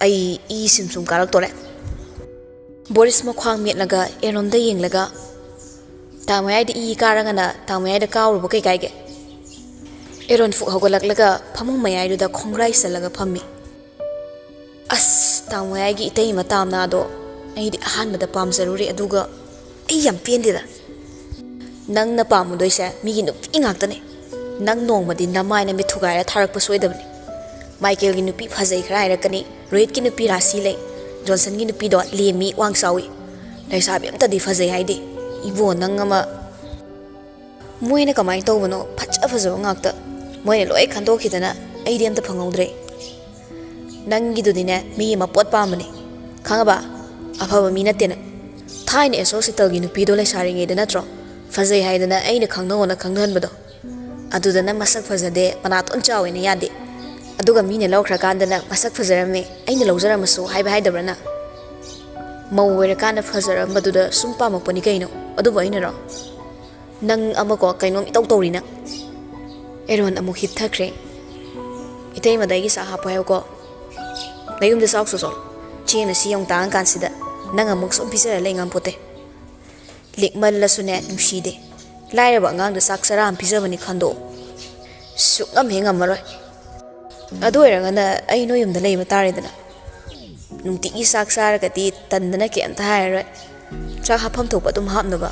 ꯑꯩ ꯏ ꯁꯨꯝ ꯁꯨꯝ ꯀꯥꯔꯛꯇꯣꯔꯦ꯫" ꯕꯣꯔꯤꯁ ꯃꯈ꯭ꯋꯥꯡ ꯃꯦꯠꯂꯒ ꯑꯦꯔꯣꯟꯗ ꯌꯦꯡꯂꯒ, "ꯇꯥꯃꯣ ꯌꯥꯏꯗ ꯏ ꯀꯥꯔꯒꯅ ꯇꯥꯃꯣ ꯌꯥꯏꯗ ꯀꯥꯎꯔꯨꯕ ꯀꯩ ꯀꯥꯏꯒꯦ?" ꯑꯦꯔꯣꯟ ꯐꯨꯛ ꯍꯧꯒꯠꯂꯛꯂꯒ ꯐꯃꯨꯡ ꯃꯌꯥꯏꯗꯨꯗ ꯈꯣꯡꯒ꯭ꯔꯥꯏ ꯆꯜꯂꯒ ꯐꯝꯃꯤ꯫ "ꯑꯁ, ꯇꯥꯃꯣ ꯌꯥꯏꯒꯤ ꯏꯇꯩꯃ ꯇꯥꯝꯅꯥꯗꯣ ꯑꯩꯗꯤ ꯑꯍꯥꯟꯕꯗ ꯄꯥꯝꯖꯔꯨꯔꯦ, ꯑꯗꯨꯒ ꯑꯩ ꯌꯥꯝ ꯄꯦꯟꯗꯦꯗ꯫ ꯅꯪꯅ ꯄꯥꯝꯃꯨꯗꯣꯏꯁꯦ ꯃꯤꯒꯤ ꯅꯨꯄꯤ ꯉꯥꯛꯇꯅꯦ꯫ ꯅꯪ ꯅꯣꯡꯃꯗꯤ ꯅꯃꯥꯏꯅ ꯃꯤꯠ ꯊꯨꯒꯥꯏꯔ ꯊꯥꯔꯛꯄ ꯁꯣꯏꯗꯕꯅꯤ꯫ ꯃꯥꯏꯀꯦꯜꯒꯤ ꯅꯨꯄꯤ ꯐꯖꯩ ꯈꯔ ꯍꯥꯏꯔꯛꯀꯅꯤ, ꯔꯣꯍꯤꯠꯀꯤ ꯅꯨꯄꯤ ꯔꯥꯁꯤ ꯂꯩ, ꯖꯣꯟꯁꯟꯒꯤ ꯅꯨꯄꯤꯗꯣ ꯂꯦꯝꯃꯤ, ꯋꯥꯡ ꯆꯥꯎꯏ꯫ ꯂꯩꯁꯥꯕꯤ ꯑꯝꯇꯗꯤ ꯐꯖꯩ ꯍꯥꯏꯗꯦ꯫ ꯏꯕꯣ, ꯅꯪ ꯑꯃ꯫ ꯃꯣꯏꯅ ꯀꯃꯥꯏꯅ ꯇꯧꯕꯅꯣ? ꯐꯖ ꯐꯖꯕ ꯉꯥꯛꯇ꯫ ꯃꯣꯏꯅ ꯂꯣꯏ ꯈꯟꯗꯣꯛꯈꯤꯗꯅ ꯑꯩꯗꯤ ꯑꯝꯇ ꯐꯪꯍꯧꯗ꯭ꯔꯦ꯫ ꯅꯪꯒꯤꯗꯨꯗꯤꯅꯦ, ꯃꯤꯒꯤ ꯃꯄꯣꯠ ꯄꯥꯝꯕꯅꯦ, ꯈꯪꯉꯕ? ꯑꯐꯕ ꯃꯤ ꯅꯠꯇꯦ ꯅꯪ꯫ ꯊꯥꯏꯅ ꯑꯦꯁꯣꯁꯤꯇꯜꯒꯤ ꯅꯨꯄꯤꯗꯣ ꯂꯩꯁꯥꯔꯤꯉꯩꯗ ꯅꯠꯇ꯭ꯔꯣ ꯐꯖꯩ ꯍꯥꯏꯗꯅ ꯑꯩꯅ ꯈꯪꯅꯧꯅ ꯈꯪꯅꯍꯟꯕꯗꯣ? ꯑꯗꯨꯗꯅ ꯃꯁꯛ ꯐꯖꯗꯦ, ꯃꯅꯥꯇꯣꯟ ꯆꯥꯎꯋꯦꯅ ꯌꯥꯗꯦ, ꯑꯗꯨꯒ ꯃꯤꯅ ꯂꯧꯈ꯭ꯔꯀꯥꯟꯗꯅ ꯃꯁꯛ ꯐꯖꯔꯝꯃꯦ, ꯑꯩꯅ ꯂꯧꯖꯔꯝꯃꯁꯨ ꯍꯥꯏꯕ ꯍꯥꯏꯗꯕ꯭ꯔꯅ? ꯃꯧ ꯑꯣꯏꯔꯀꯥꯟꯗ ꯐꯖꯔꯝꯕꯗꯨꯗ ꯁꯨꯝ ꯄꯥꯝꯃꯛꯄꯅꯤ ꯀꯩꯅꯣ, ꯑꯗꯨꯕꯨ ꯑꯩꯅꯔꯣ? ꯅꯪ ꯑꯃꯀꯣ ꯀꯩꯅꯣꯝ ꯏꯇꯧ ꯇꯧꯔꯤ ꯅꯪ꯫ ꯑꯦꯔꯣꯟ ꯑꯃꯨꯛ ꯍꯤꯞꯊꯈ꯭ꯔꯦ꯫ "ꯏꯇꯩꯃꯗ ꯑꯩꯒꯤ ꯆꯥꯛ ꯍꯥꯞꯄꯣ ꯍꯥꯏꯌꯨꯀꯣ꯫ ꯅꯌꯨꯝꯗ ꯆꯥꯎ ꯁꯣꯁꯣ꯫ ꯆꯦꯡꯅ ꯁꯤ ꯌꯧ ꯇꯥꯡꯉꯀꯥꯟꯁꯤꯗ ꯅꯪ ꯑꯃꯨꯛ ꯁꯨꯝ ꯄꯤꯖꯔ ꯂꯩ ꯉꯝꯄꯣꯠꯇꯦ꯫ ꯂꯤꯛꯃꯜꯂꯁꯨꯅꯦ ꯅꯨꯡꯁꯤꯗꯦ꯫ ꯂꯥꯏꯔꯕ ꯑꯉꯥꯡꯗ ꯆꯥꯛ ꯆꯔꯥ ꯑꯃ ꯄꯤꯖꯕꯅꯤ ꯈꯟꯗꯣꯛꯑꯣ꯫ ꯁꯨꯛꯉꯝ ꯍꯦꯛ ꯉꯝꯃꯔꯣꯏ꯫ ꯑꯗꯨ ꯑꯣꯏꯔꯒꯅ ꯑꯩ ꯅꯣꯏ ꯌꯨꯝꯗ ꯂꯩꯕ ꯇꯥꯔꯦꯗꯅ꯫ ꯅꯨꯡꯇꯤꯒꯤ ꯆꯥꯛ ꯆꯥꯔꯒꯗꯤ ꯇꯟꯗꯅ ꯀꯩꯝꯇ ꯍꯥꯏꯔꯔꯣꯏ꯫ ꯆꯥꯛ ꯍꯥꯞꯐꯝ ꯊꯣꯛꯄ ꯑꯗꯨꯝ ꯍꯥꯞꯅꯕ꯫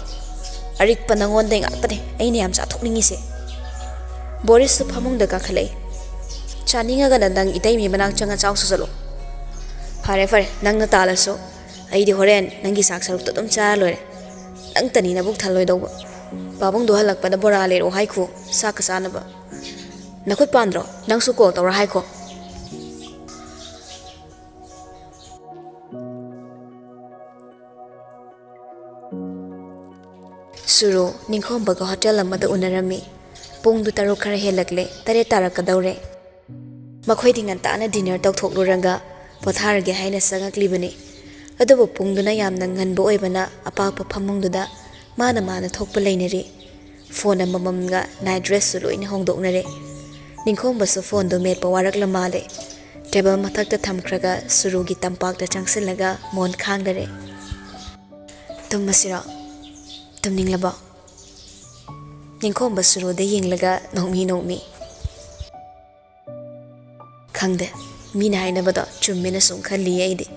ꯑꯔꯤꯛꯄ ꯅꯉꯣꯟꯗꯩ ꯉꯥꯛꯇꯅꯦ ꯑꯩꯅ ꯌꯥꯝ ꯆꯥꯊꯣꯛꯅꯤꯡꯉꯤꯁꯦ꯫" ꯕꯣꯔꯤꯁꯁꯨ ꯐꯃꯨꯡꯗ ꯀꯥꯈꯠꯂꯛꯏ꯫ "ꯆꯥꯅꯤꯡꯉꯒꯅ ꯅꯪ ꯏꯇꯩꯃꯤ ꯃꯅꯥꯛ ꯆꯪꯉ ꯆꯥꯎꯁꯨ ꯆꯠꯂꯣ꯫ ꯐꯔꯦ ꯐꯔꯦ, ꯅꯪꯅ ꯇꯥꯜꯂꯁꯨ꯫ ꯑꯩꯗꯤ ꯍꯣꯔꯦꯟ ꯅꯪꯒꯤ ꯆꯥꯛ ꯁꯔꯨꯛꯇꯣ ꯑꯗꯨꯝ ꯆꯥꯔ ꯂꯣꯏꯔꯦ꯫ ꯅꯪꯇꯅꯤ ꯅꯕꯨꯛ ꯊꯜꯂꯣꯏꯗꯧꯕ꯫ ꯄꯥꯕꯨꯡꯗꯣ ꯍꯜꯂꯛꯄꯗ ꯕꯣꯔꯥ ꯂꯩꯔꯛꯑꯣ ꯍꯥꯏꯈꯣ, ꯆꯥꯛꯀ ꯆꯥꯅꯕ꯫ ꯅꯈꯨꯠ ꯄꯥꯟꯗ꯭ꯔꯣ? ꯅꯪꯁꯨ ꯀꯣꯜ ꯇꯧꯔ ꯍꯥꯏꯈꯣ꯫" ꯁꯨꯔꯨ ꯅꯤꯡꯈꯣꯝꯕꯒ ꯍꯣꯇꯦꯜ ꯑꯃꯗ ꯎꯅꯔꯝꯃꯤ꯫ ꯄꯨꯡꯗꯨ ꯇꯔꯨꯛ ꯈꯔ ꯍꯦꯜꯂꯛꯂꯦ, ꯇꯔꯦꯠ ꯇꯥꯔꯛꯀꯗꯧꯔꯦ꯫ ꯃꯈꯣꯏꯗꯤ ꯉꯟꯇꯥꯅ ꯗꯤꯅꯔ ꯇꯧꯊꯣꯛꯂꯨꯔꯒ ꯄꯣꯊꯥꯔꯒꯦ ꯍꯥꯏꯅ ꯆꯪꯉꯛꯂꯤꯕꯅꯤ꯫ ꯑꯗꯨꯕꯨ ꯄꯨꯡꯗꯨꯅ ꯌꯥꯝꯅ ꯉꯟꯕ ꯑꯣꯏꯕꯅ ꯑꯄꯥꯛꯄ ꯐꯃꯨꯡꯗꯨꯗ ꯃꯥꯅ ꯃꯥꯅ ꯊꯣꯛꯄ ꯂꯩꯅꯔꯤ꯫ ꯐꯣꯟ ꯑꯃꯃꯝꯒ ꯅꯥꯏꯠ ꯗ꯭ꯔꯦꯁꯁꯨ ꯂꯣꯏꯅ ꯍꯣꯡꯗꯣꯛꯅꯔꯦ꯫ ꯅꯤꯡꯈꯣꯝꯕꯁꯨ ꯐꯣꯟꯗꯨ ꯃꯦꯠꯄ ꯋꯥꯔꯛꯂ ꯃꯥꯜꯂꯦ꯫ ꯇꯦꯕꯜ ꯃꯊꯛꯇ ꯊꯝꯈ꯭ꯔꯒ ꯁꯨꯔꯨꯒꯤ ꯇꯝꯄꯥꯛꯇ ꯆꯪꯁꯤꯜꯂꯒ ꯃꯣꯟ ꯈꯥꯡꯂꯔꯦ꯫ "ꯇꯨꯝꯃꯁꯤꯔꯣ? ꯇꯨꯝꯅꯤꯡꯂꯕꯣ?" ꯅꯤꯡꯈꯣꯝꯕ ꯁꯨꯔꯨꯗ ꯌꯦꯡꯂꯒ ꯅꯣꯛꯃꯤ ꯅꯣꯛꯃꯤ꯫ "ꯈꯪꯗꯦ, ꯃꯤꯅ ꯍꯥꯏꯅꯕꯗꯣ ꯆꯨꯝꯃꯦꯅ ꯁꯨꯝ ꯈꯜꯂꯤꯌꯦ ꯑꯩꯗꯤ꯫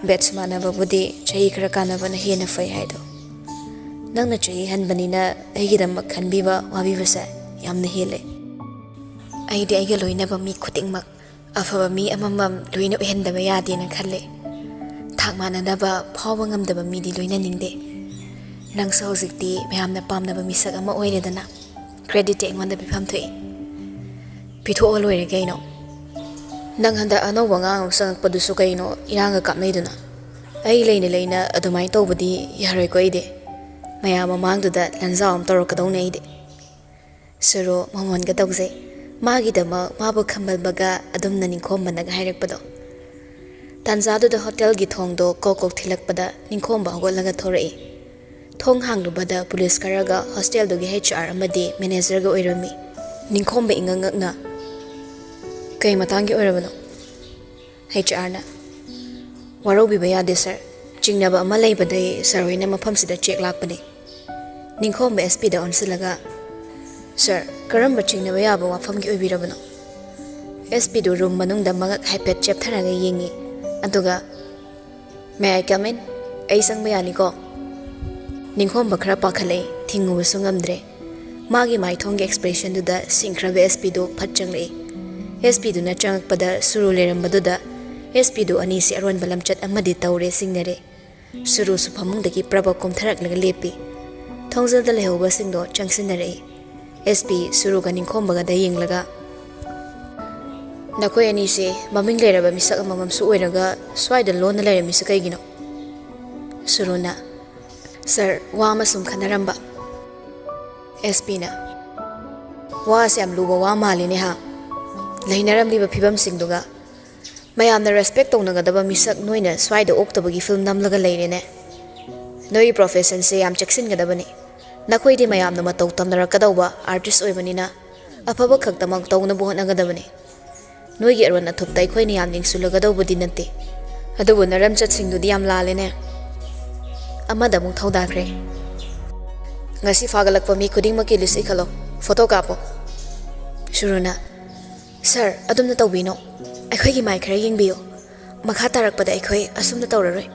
ꯕꯦꯠꯁ ꯃꯥꯟꯅꯕꯕꯨꯗꯤ ꯆꯍꯤ ꯈꯔ ꯀꯥꯟꯅꯕꯅ ꯍꯦꯟꯅ ꯐꯩ ꯍꯥꯏꯗꯣ꯫ ꯅꯪꯅ ꯆꯍꯤ ꯍꯟꯕꯅꯤꯅ ꯑꯩꯒꯤꯗꯃꯛ ꯈꯟꯕꯤꯕ ꯋꯥꯕꯤꯕꯁꯦ ꯌꯥꯝꯅ ꯍꯦꯜꯂꯦ꯫ ꯑꯩꯗꯤ ꯑꯩꯒ ꯂꯣꯏꯅꯕ ꯃꯤ ꯈꯨꯗꯤꯡꯃꯛ ꯑꯐꯕ ꯃꯤ ꯑꯃꯃꯝ ꯂꯣꯏꯅ ꯑꯣꯏꯍꯟꯗꯕ ꯌꯥꯗꯦꯅ ꯈꯜꯂꯦ꯫ ꯊꯥꯛ ꯃꯥꯟꯅꯗꯕ ꯐꯥꯎꯕ ꯉꯝꯗꯕ ꯃꯤꯗꯤ ꯂꯣꯏꯅꯅꯤꯡꯗꯦ꯫ ꯅꯪꯁꯨ ꯍꯧꯖꯤꯛꯇꯤ ꯃꯌꯥꯝꯅ ꯄꯥꯝꯅꯕ ꯃꯤꯁꯛ ꯑꯃ ꯑꯣꯏꯔꯦꯗꯅ꯫ ꯀ꯭ꯔꯦꯗꯤꯠꯇꯤ ꯑꯩꯉꯣꯟꯗ ꯄꯤꯐꯝ ꯊꯣꯛꯏ꯫ ꯄꯤꯊꯣꯛꯑ ꯂꯣꯏꯔꯦ ꯀꯩꯅꯣ꯫ ꯅꯪ ꯍꯟꯗꯛ ꯑꯅꯧꯕ ꯑꯉꯥꯡ ꯑꯃ ꯆꯪꯉꯛꯄꯗꯨꯁꯨ ꯀꯩꯅꯣ ꯏꯔꯥꯡꯒ ꯀꯥꯞꯅꯩꯗꯨꯅ?" ꯑꯩ ꯂꯩꯅ ꯂꯩꯅ ꯑꯗꯨꯃꯥꯏꯅ ꯇꯧꯕꯗꯤ ꯌꯥꯔꯣꯏꯀꯣ ꯑꯩꯗꯤ꯫ ꯃꯌꯥꯝ ꯃꯃꯥꯡꯗꯨꯗ ꯂꯟꯖꯥꯎ ꯑꯃ ꯇꯧꯔꯛꯀꯗꯧꯅꯦ ꯑꯩꯗꯤ꯫ ꯁꯨꯔꯨ ꯃꯃꯣꯟꯒ ꯇꯧꯖꯩ꯫ ꯃꯥꯒꯤꯗꯃꯛ ꯃꯥꯕꯨ ꯈꯝꯕꯜꯕꯒ ꯑꯗꯨꯝꯅ ꯅꯤꯡꯈꯣꯝꯕꯅꯒ ꯍꯥꯏꯔꯛꯄꯗꯣ꯫ ꯇꯥꯟꯖꯥꯗꯨꯗ ꯍꯣꯇꯦꯜꯒꯤ ꯊꯣꯡꯗꯣ ꯀꯣꯛ ꯀꯣꯛ ꯊꯤꯜꯂꯛꯄꯗ ꯅꯤꯡꯈꯣꯝꯕ ꯍꯧꯒꯠꯂꯒ ꯊꯣꯔꯛꯏ꯫ ꯊꯣꯡ ꯍꯥꯡꯂꯨꯕꯗ ꯄꯨꯂꯤꯁ ꯈꯔꯒ ꯍꯣꯁꯇꯦꯜꯗꯨꯒꯤ H R ꯑꯃꯗꯤ ꯃꯦꯅꯦꯖꯔꯒ ꯑꯣꯏꯔꯝꯃꯤ꯫ ꯅꯤꯡꯈꯣꯝꯕ ꯏꯉꯛ ꯉꯛꯅ, "ꯀꯩ ꯃꯇꯥꯡꯒꯤ ꯑꯣꯏꯔꯕꯅꯣ?" H R ꯅ, "ꯋꯥꯔꯧꯕꯤꯕ ꯌꯥꯗꯦ ꯁꯥꯔ, ꯆꯤꯡꯅꯕ ꯑꯃ ꯂꯩꯕꯗꯩ ꯁꯥꯔ ꯍꯣꯏꯅ ꯃꯐꯝꯁꯤꯗ ꯆꯦꯛ ꯂꯥꯛꯄꯅꯤ꯫" ꯅꯤꯡꯈꯣꯝꯕ S P ꯗ ꯑꯣꯟꯁꯤꯜꯂꯒ, "ꯁꯥꯔ, ꯀꯔꯝꯕ ꯆꯤꯡꯅꯕ ꯌꯥꯕ ꯋꯥꯐꯝꯒꯤ ꯑꯣꯏꯕꯤꯔꯕꯅꯣ?" S P ꯗꯨ ꯔꯨꯝ ꯃꯅꯨꯡꯗ ꯃꯉꯛ ꯍꯥꯏꯐꯦꯠ ꯆꯦꯞꯊꯔꯒ ꯌꯦꯡꯉꯤ꯫ ꯑꯗꯨꯒ, "May I come in? ꯑꯩ ꯆꯪꯕ ꯌꯥꯅꯤꯀꯣ?" ꯅꯤꯡꯈꯣꯝꯕ ꯈꯔ ꯄꯥꯈꯠꯂꯛꯏ, ꯊꯤꯡꯉꯨꯕꯁꯨ ꯉꯝꯗ꯭ꯔꯦ꯫ ꯃꯥꯒꯤ ꯃꯥꯏꯊꯣꯡꯒꯤ expression ꯗꯨꯗ ꯁꯤꯡꯈ꯭ꯔꯕ S P ꯗꯨ ꯐꯠ ꯆꯪꯂꯛꯏ꯫ S P ꯗꯨꯅ ꯆꯪꯉꯛꯄꯗ ꯁꯨꯔꯨ ꯂꯩꯔꯝꯕꯗꯨꯗ S P ꯗꯨ ꯑꯅꯤꯁꯤ ꯑꯔꯣꯟꯕ ꯂꯝꯆꯠ ꯑꯃꯗꯤ ꯇꯧꯔꯦ ꯆꯤꯡꯅꯔꯦ꯫ ꯁꯨꯔꯨꯁꯨ ꯐꯃꯨꯡꯗꯒꯤ ꯄ꯭ꯔꯕꯛ ꯀꯨꯝꯊꯔꯛꯂꯒ ꯂꯦꯞꯄꯤ꯫ ꯊꯣꯡꯖꯤꯜꯗ ꯂꯩꯍꯧꯕꯁꯤꯡꯗꯣ ꯆꯪꯁꯤꯟꯅꯔꯛꯏ꯫ S P ꯁꯨꯔꯨꯒ ꯅꯤꯡꯈꯣꯝꯕꯒꯗ ꯌꯦꯡꯂꯒ, "ꯅꯈꯣꯏ ꯑꯅꯤꯁꯦ ꯃꯃꯤꯡ ꯂꯩꯔꯕ ꯃꯤꯁꯛ ꯑꯃꯃꯝꯁꯨ ꯑꯣꯏꯔꯒ ꯁ꯭ꯋꯥꯏꯗ ꯂꯣꯟꯅ ꯂꯩꯔꯝꯃꯤꯁꯤ ꯀꯩꯒꯤꯅꯣ?" ꯁꯨꯔꯨꯅ, "ꯁꯥꯔ, ꯋꯥ ꯑꯃ ꯁꯨꯝ ꯈꯟꯅꯔꯝꯕ꯫" S P ꯅ, "ꯋꯥꯁꯦ ꯌꯥꯝ ꯂꯨꯕ ꯋꯥ ꯃꯥꯜꯂꯤꯅꯦ ꯍꯥ? ꯂꯩꯅꯔꯝꯂꯤꯕ ꯐꯤꯕꯝꯁꯤꯡꯗꯨꯒ꯫ ꯃꯌꯥꯝꯅ respect ꯇꯧꯅꯒꯗꯕ ꯃꯤꯁꯛ ꯅꯣꯏꯅ ꯁ꯭ꯋꯥꯏꯗ ꯑꯣꯛꯇꯕꯒꯤ film ꯅꯝꯂꯒ ꯂꯩꯔꯦꯅꯦ꯫ ꯅꯣꯏꯒꯤ profession ꯁꯦ ꯌꯥꯝ ꯆꯦꯛꯁꯤꯟꯒꯗꯕꯅꯤ꯫ ꯅꯈꯣꯏꯗꯤ ꯃꯌꯥꯝꯅ ꯃꯇꯧ ꯇꯝꯅꯔꯛꯀꯗꯧꯕ artist ꯑꯣꯏꯕꯅꯤꯅ ꯑꯐꯕ ꯈꯛꯇꯃꯛ ꯇꯧꯅꯕ ꯍꯣꯠꯅꯒꯗꯕꯅꯤ꯫ ꯅꯣꯏꯒꯤ ꯑꯔꯣꯟ ꯑꯊꯨꯞꯇ ꯑꯩꯈꯣꯏꯅ ꯌꯥꯝ ꯌꯦꯡꯁꯤꯜꯂꯨꯒꯗꯧꯕꯗꯤ ꯅꯠꯇꯦ꯫ ꯑꯗꯨꯕꯨ ꯅꯔꯝꯆꯠꯁꯤꯡꯗꯨꯗꯤ ꯌꯥꯝ ꯂꯥꯜꯂꯦꯅꯦ꯫" ꯑꯃꯗ ꯑꯃꯨꯛ ꯊꯧꯗꯥꯈ꯭ꯔꯦ꯫ "ꯉꯁꯤ ꯐꯥꯒꯠꯂꯛꯄ ꯃꯤ ꯈꯨꯗꯤꯡꯃꯛꯀꯤ list ꯏꯈꯠꯂꯣ, photo ꯀꯥꯞꯄꯣ꯫" ꯁꯨꯔꯨꯅ, "ꯁꯥꯔ, ꯑꯗꯨꯝꯅ ꯇꯧꯕꯤꯅꯣ꯫ ꯑꯩꯈꯣꯏꯒꯤ ꯃꯥꯏ ꯈꯔ ꯌꯦꯡꯕꯤꯌꯨ꯫ ꯃꯈꯥ ꯇꯥꯔꯛꯄꯗ ꯑꯩꯈꯣꯏ ꯑꯁꯨꯝꯅ ꯇꯧꯔꯔꯣꯏ꯫"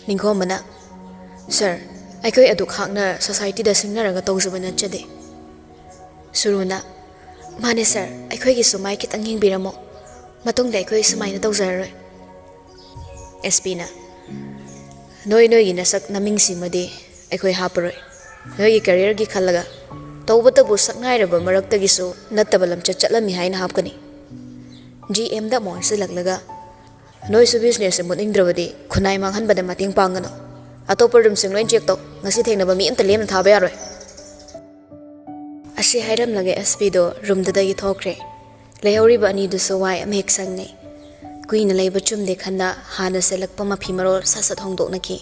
ꯅꯤꯡꯈꯣꯝꯕꯅ, "ꯁꯥꯔ, ꯑꯩꯈꯣꯏ ꯑꯗꯨꯛ ꯍꯥꯛꯅ society ꯗ ꯁꯤꯡꯅꯔꯒ ꯇꯧꯖꯕ ꯅꯠꯆꯗꯦ꯫" ꯁꯨꯔꯨꯅ, "ꯃꯥꯅꯦ ꯁꯥꯔ, ꯑꯩꯈꯣꯏꯒꯤꯁꯨ ꯃꯥꯏ ꯈꯤꯇꯪ ꯌꯦꯡꯕꯤꯔꯝꯃꯣ꯫ ꯃꯇꯨꯡꯗ ꯑꯩꯈꯣꯏ ꯁꯨꯃꯥꯏꯅ ꯇꯧꯖꯔꯔꯣꯏ꯫" S P ꯅ, "ꯅꯣꯏ ꯅꯣꯏꯒꯤ ꯅꯁꯛ ꯅꯃꯤꯡꯁꯤꯃꯗꯤ ꯑꯩꯈꯣꯏ ꯍꯥꯞꯄꯔꯣꯏ꯫ ꯅꯣꯏꯒꯤ career ꯒꯤ ꯈꯜꯂꯒ ꯇꯧꯕꯇꯕꯨ ꯁꯛꯅꯥꯏꯔꯕ ꯃꯔꯛꯇꯒꯤꯁꯨ ꯅꯠꯇꯕ ꯂꯝꯆꯠ ꯆꯠꯂꯝꯃꯤ ꯍꯥꯏꯅ ꯍꯥꯞꯀꯅꯤ꯫" G M ꯗ ꯑꯃꯨꯛ ꯑꯣꯟꯁꯤꯜꯂꯛꯂꯒ, ꯅꯣꯏꯁꯨ ꯕꯤꯖꯤꯅꯦꯁꯁꯦ ꯃꯨꯠꯅꯤꯡꯗ꯭ꯔꯕꯗꯤ ꯈꯨꯟꯅꯥꯏ ꯃꯥꯡꯍꯟꯕꯗ ꯃꯇꯦꯡ ꯄꯥꯡꯒꯅꯨ꯫ ꯑꯇꯣꯞꯄ ꯔꯨꯝꯁꯤꯡ ꯂꯣꯏ ꯆꯦꯛ ꯇꯧ꯫ ꯉꯁꯤ ꯊꯦꯡꯅꯕ ꯃꯤ ꯑꯝꯇ ꯂꯦꯝꯅ ꯊꯥꯕ ꯌꯥꯔꯣꯏ꯫" ꯑꯁꯤ ꯍꯥꯏꯔꯝꯂꯒ ꯑꯦꯁ ꯄꯤꯗꯣ ꯔꯨꯝꯗꯨꯗꯒꯤ ꯊꯣꯛꯈ꯭ꯔꯦ꯫ ꯂꯩꯍꯧꯔꯤꯕ ꯑꯅꯤꯗꯨꯁꯨ ꯋꯥꯏ ꯑꯃꯍꯦꯛ ꯁꯪꯅꯩ꯫ ꯀꯨꯏꯅ ꯂꯩꯕ ꯆꯨꯝꯗꯦ ꯈꯟꯅ ꯍꯥꯟꯅ ꯁꯦꯠꯂꯛꯄ ꯃꯐꯤ ꯃꯔꯣꯜ ꯁꯠ ꯁꯠ ꯍꯣꯡꯗꯣꯛꯅꯈꯤ꯫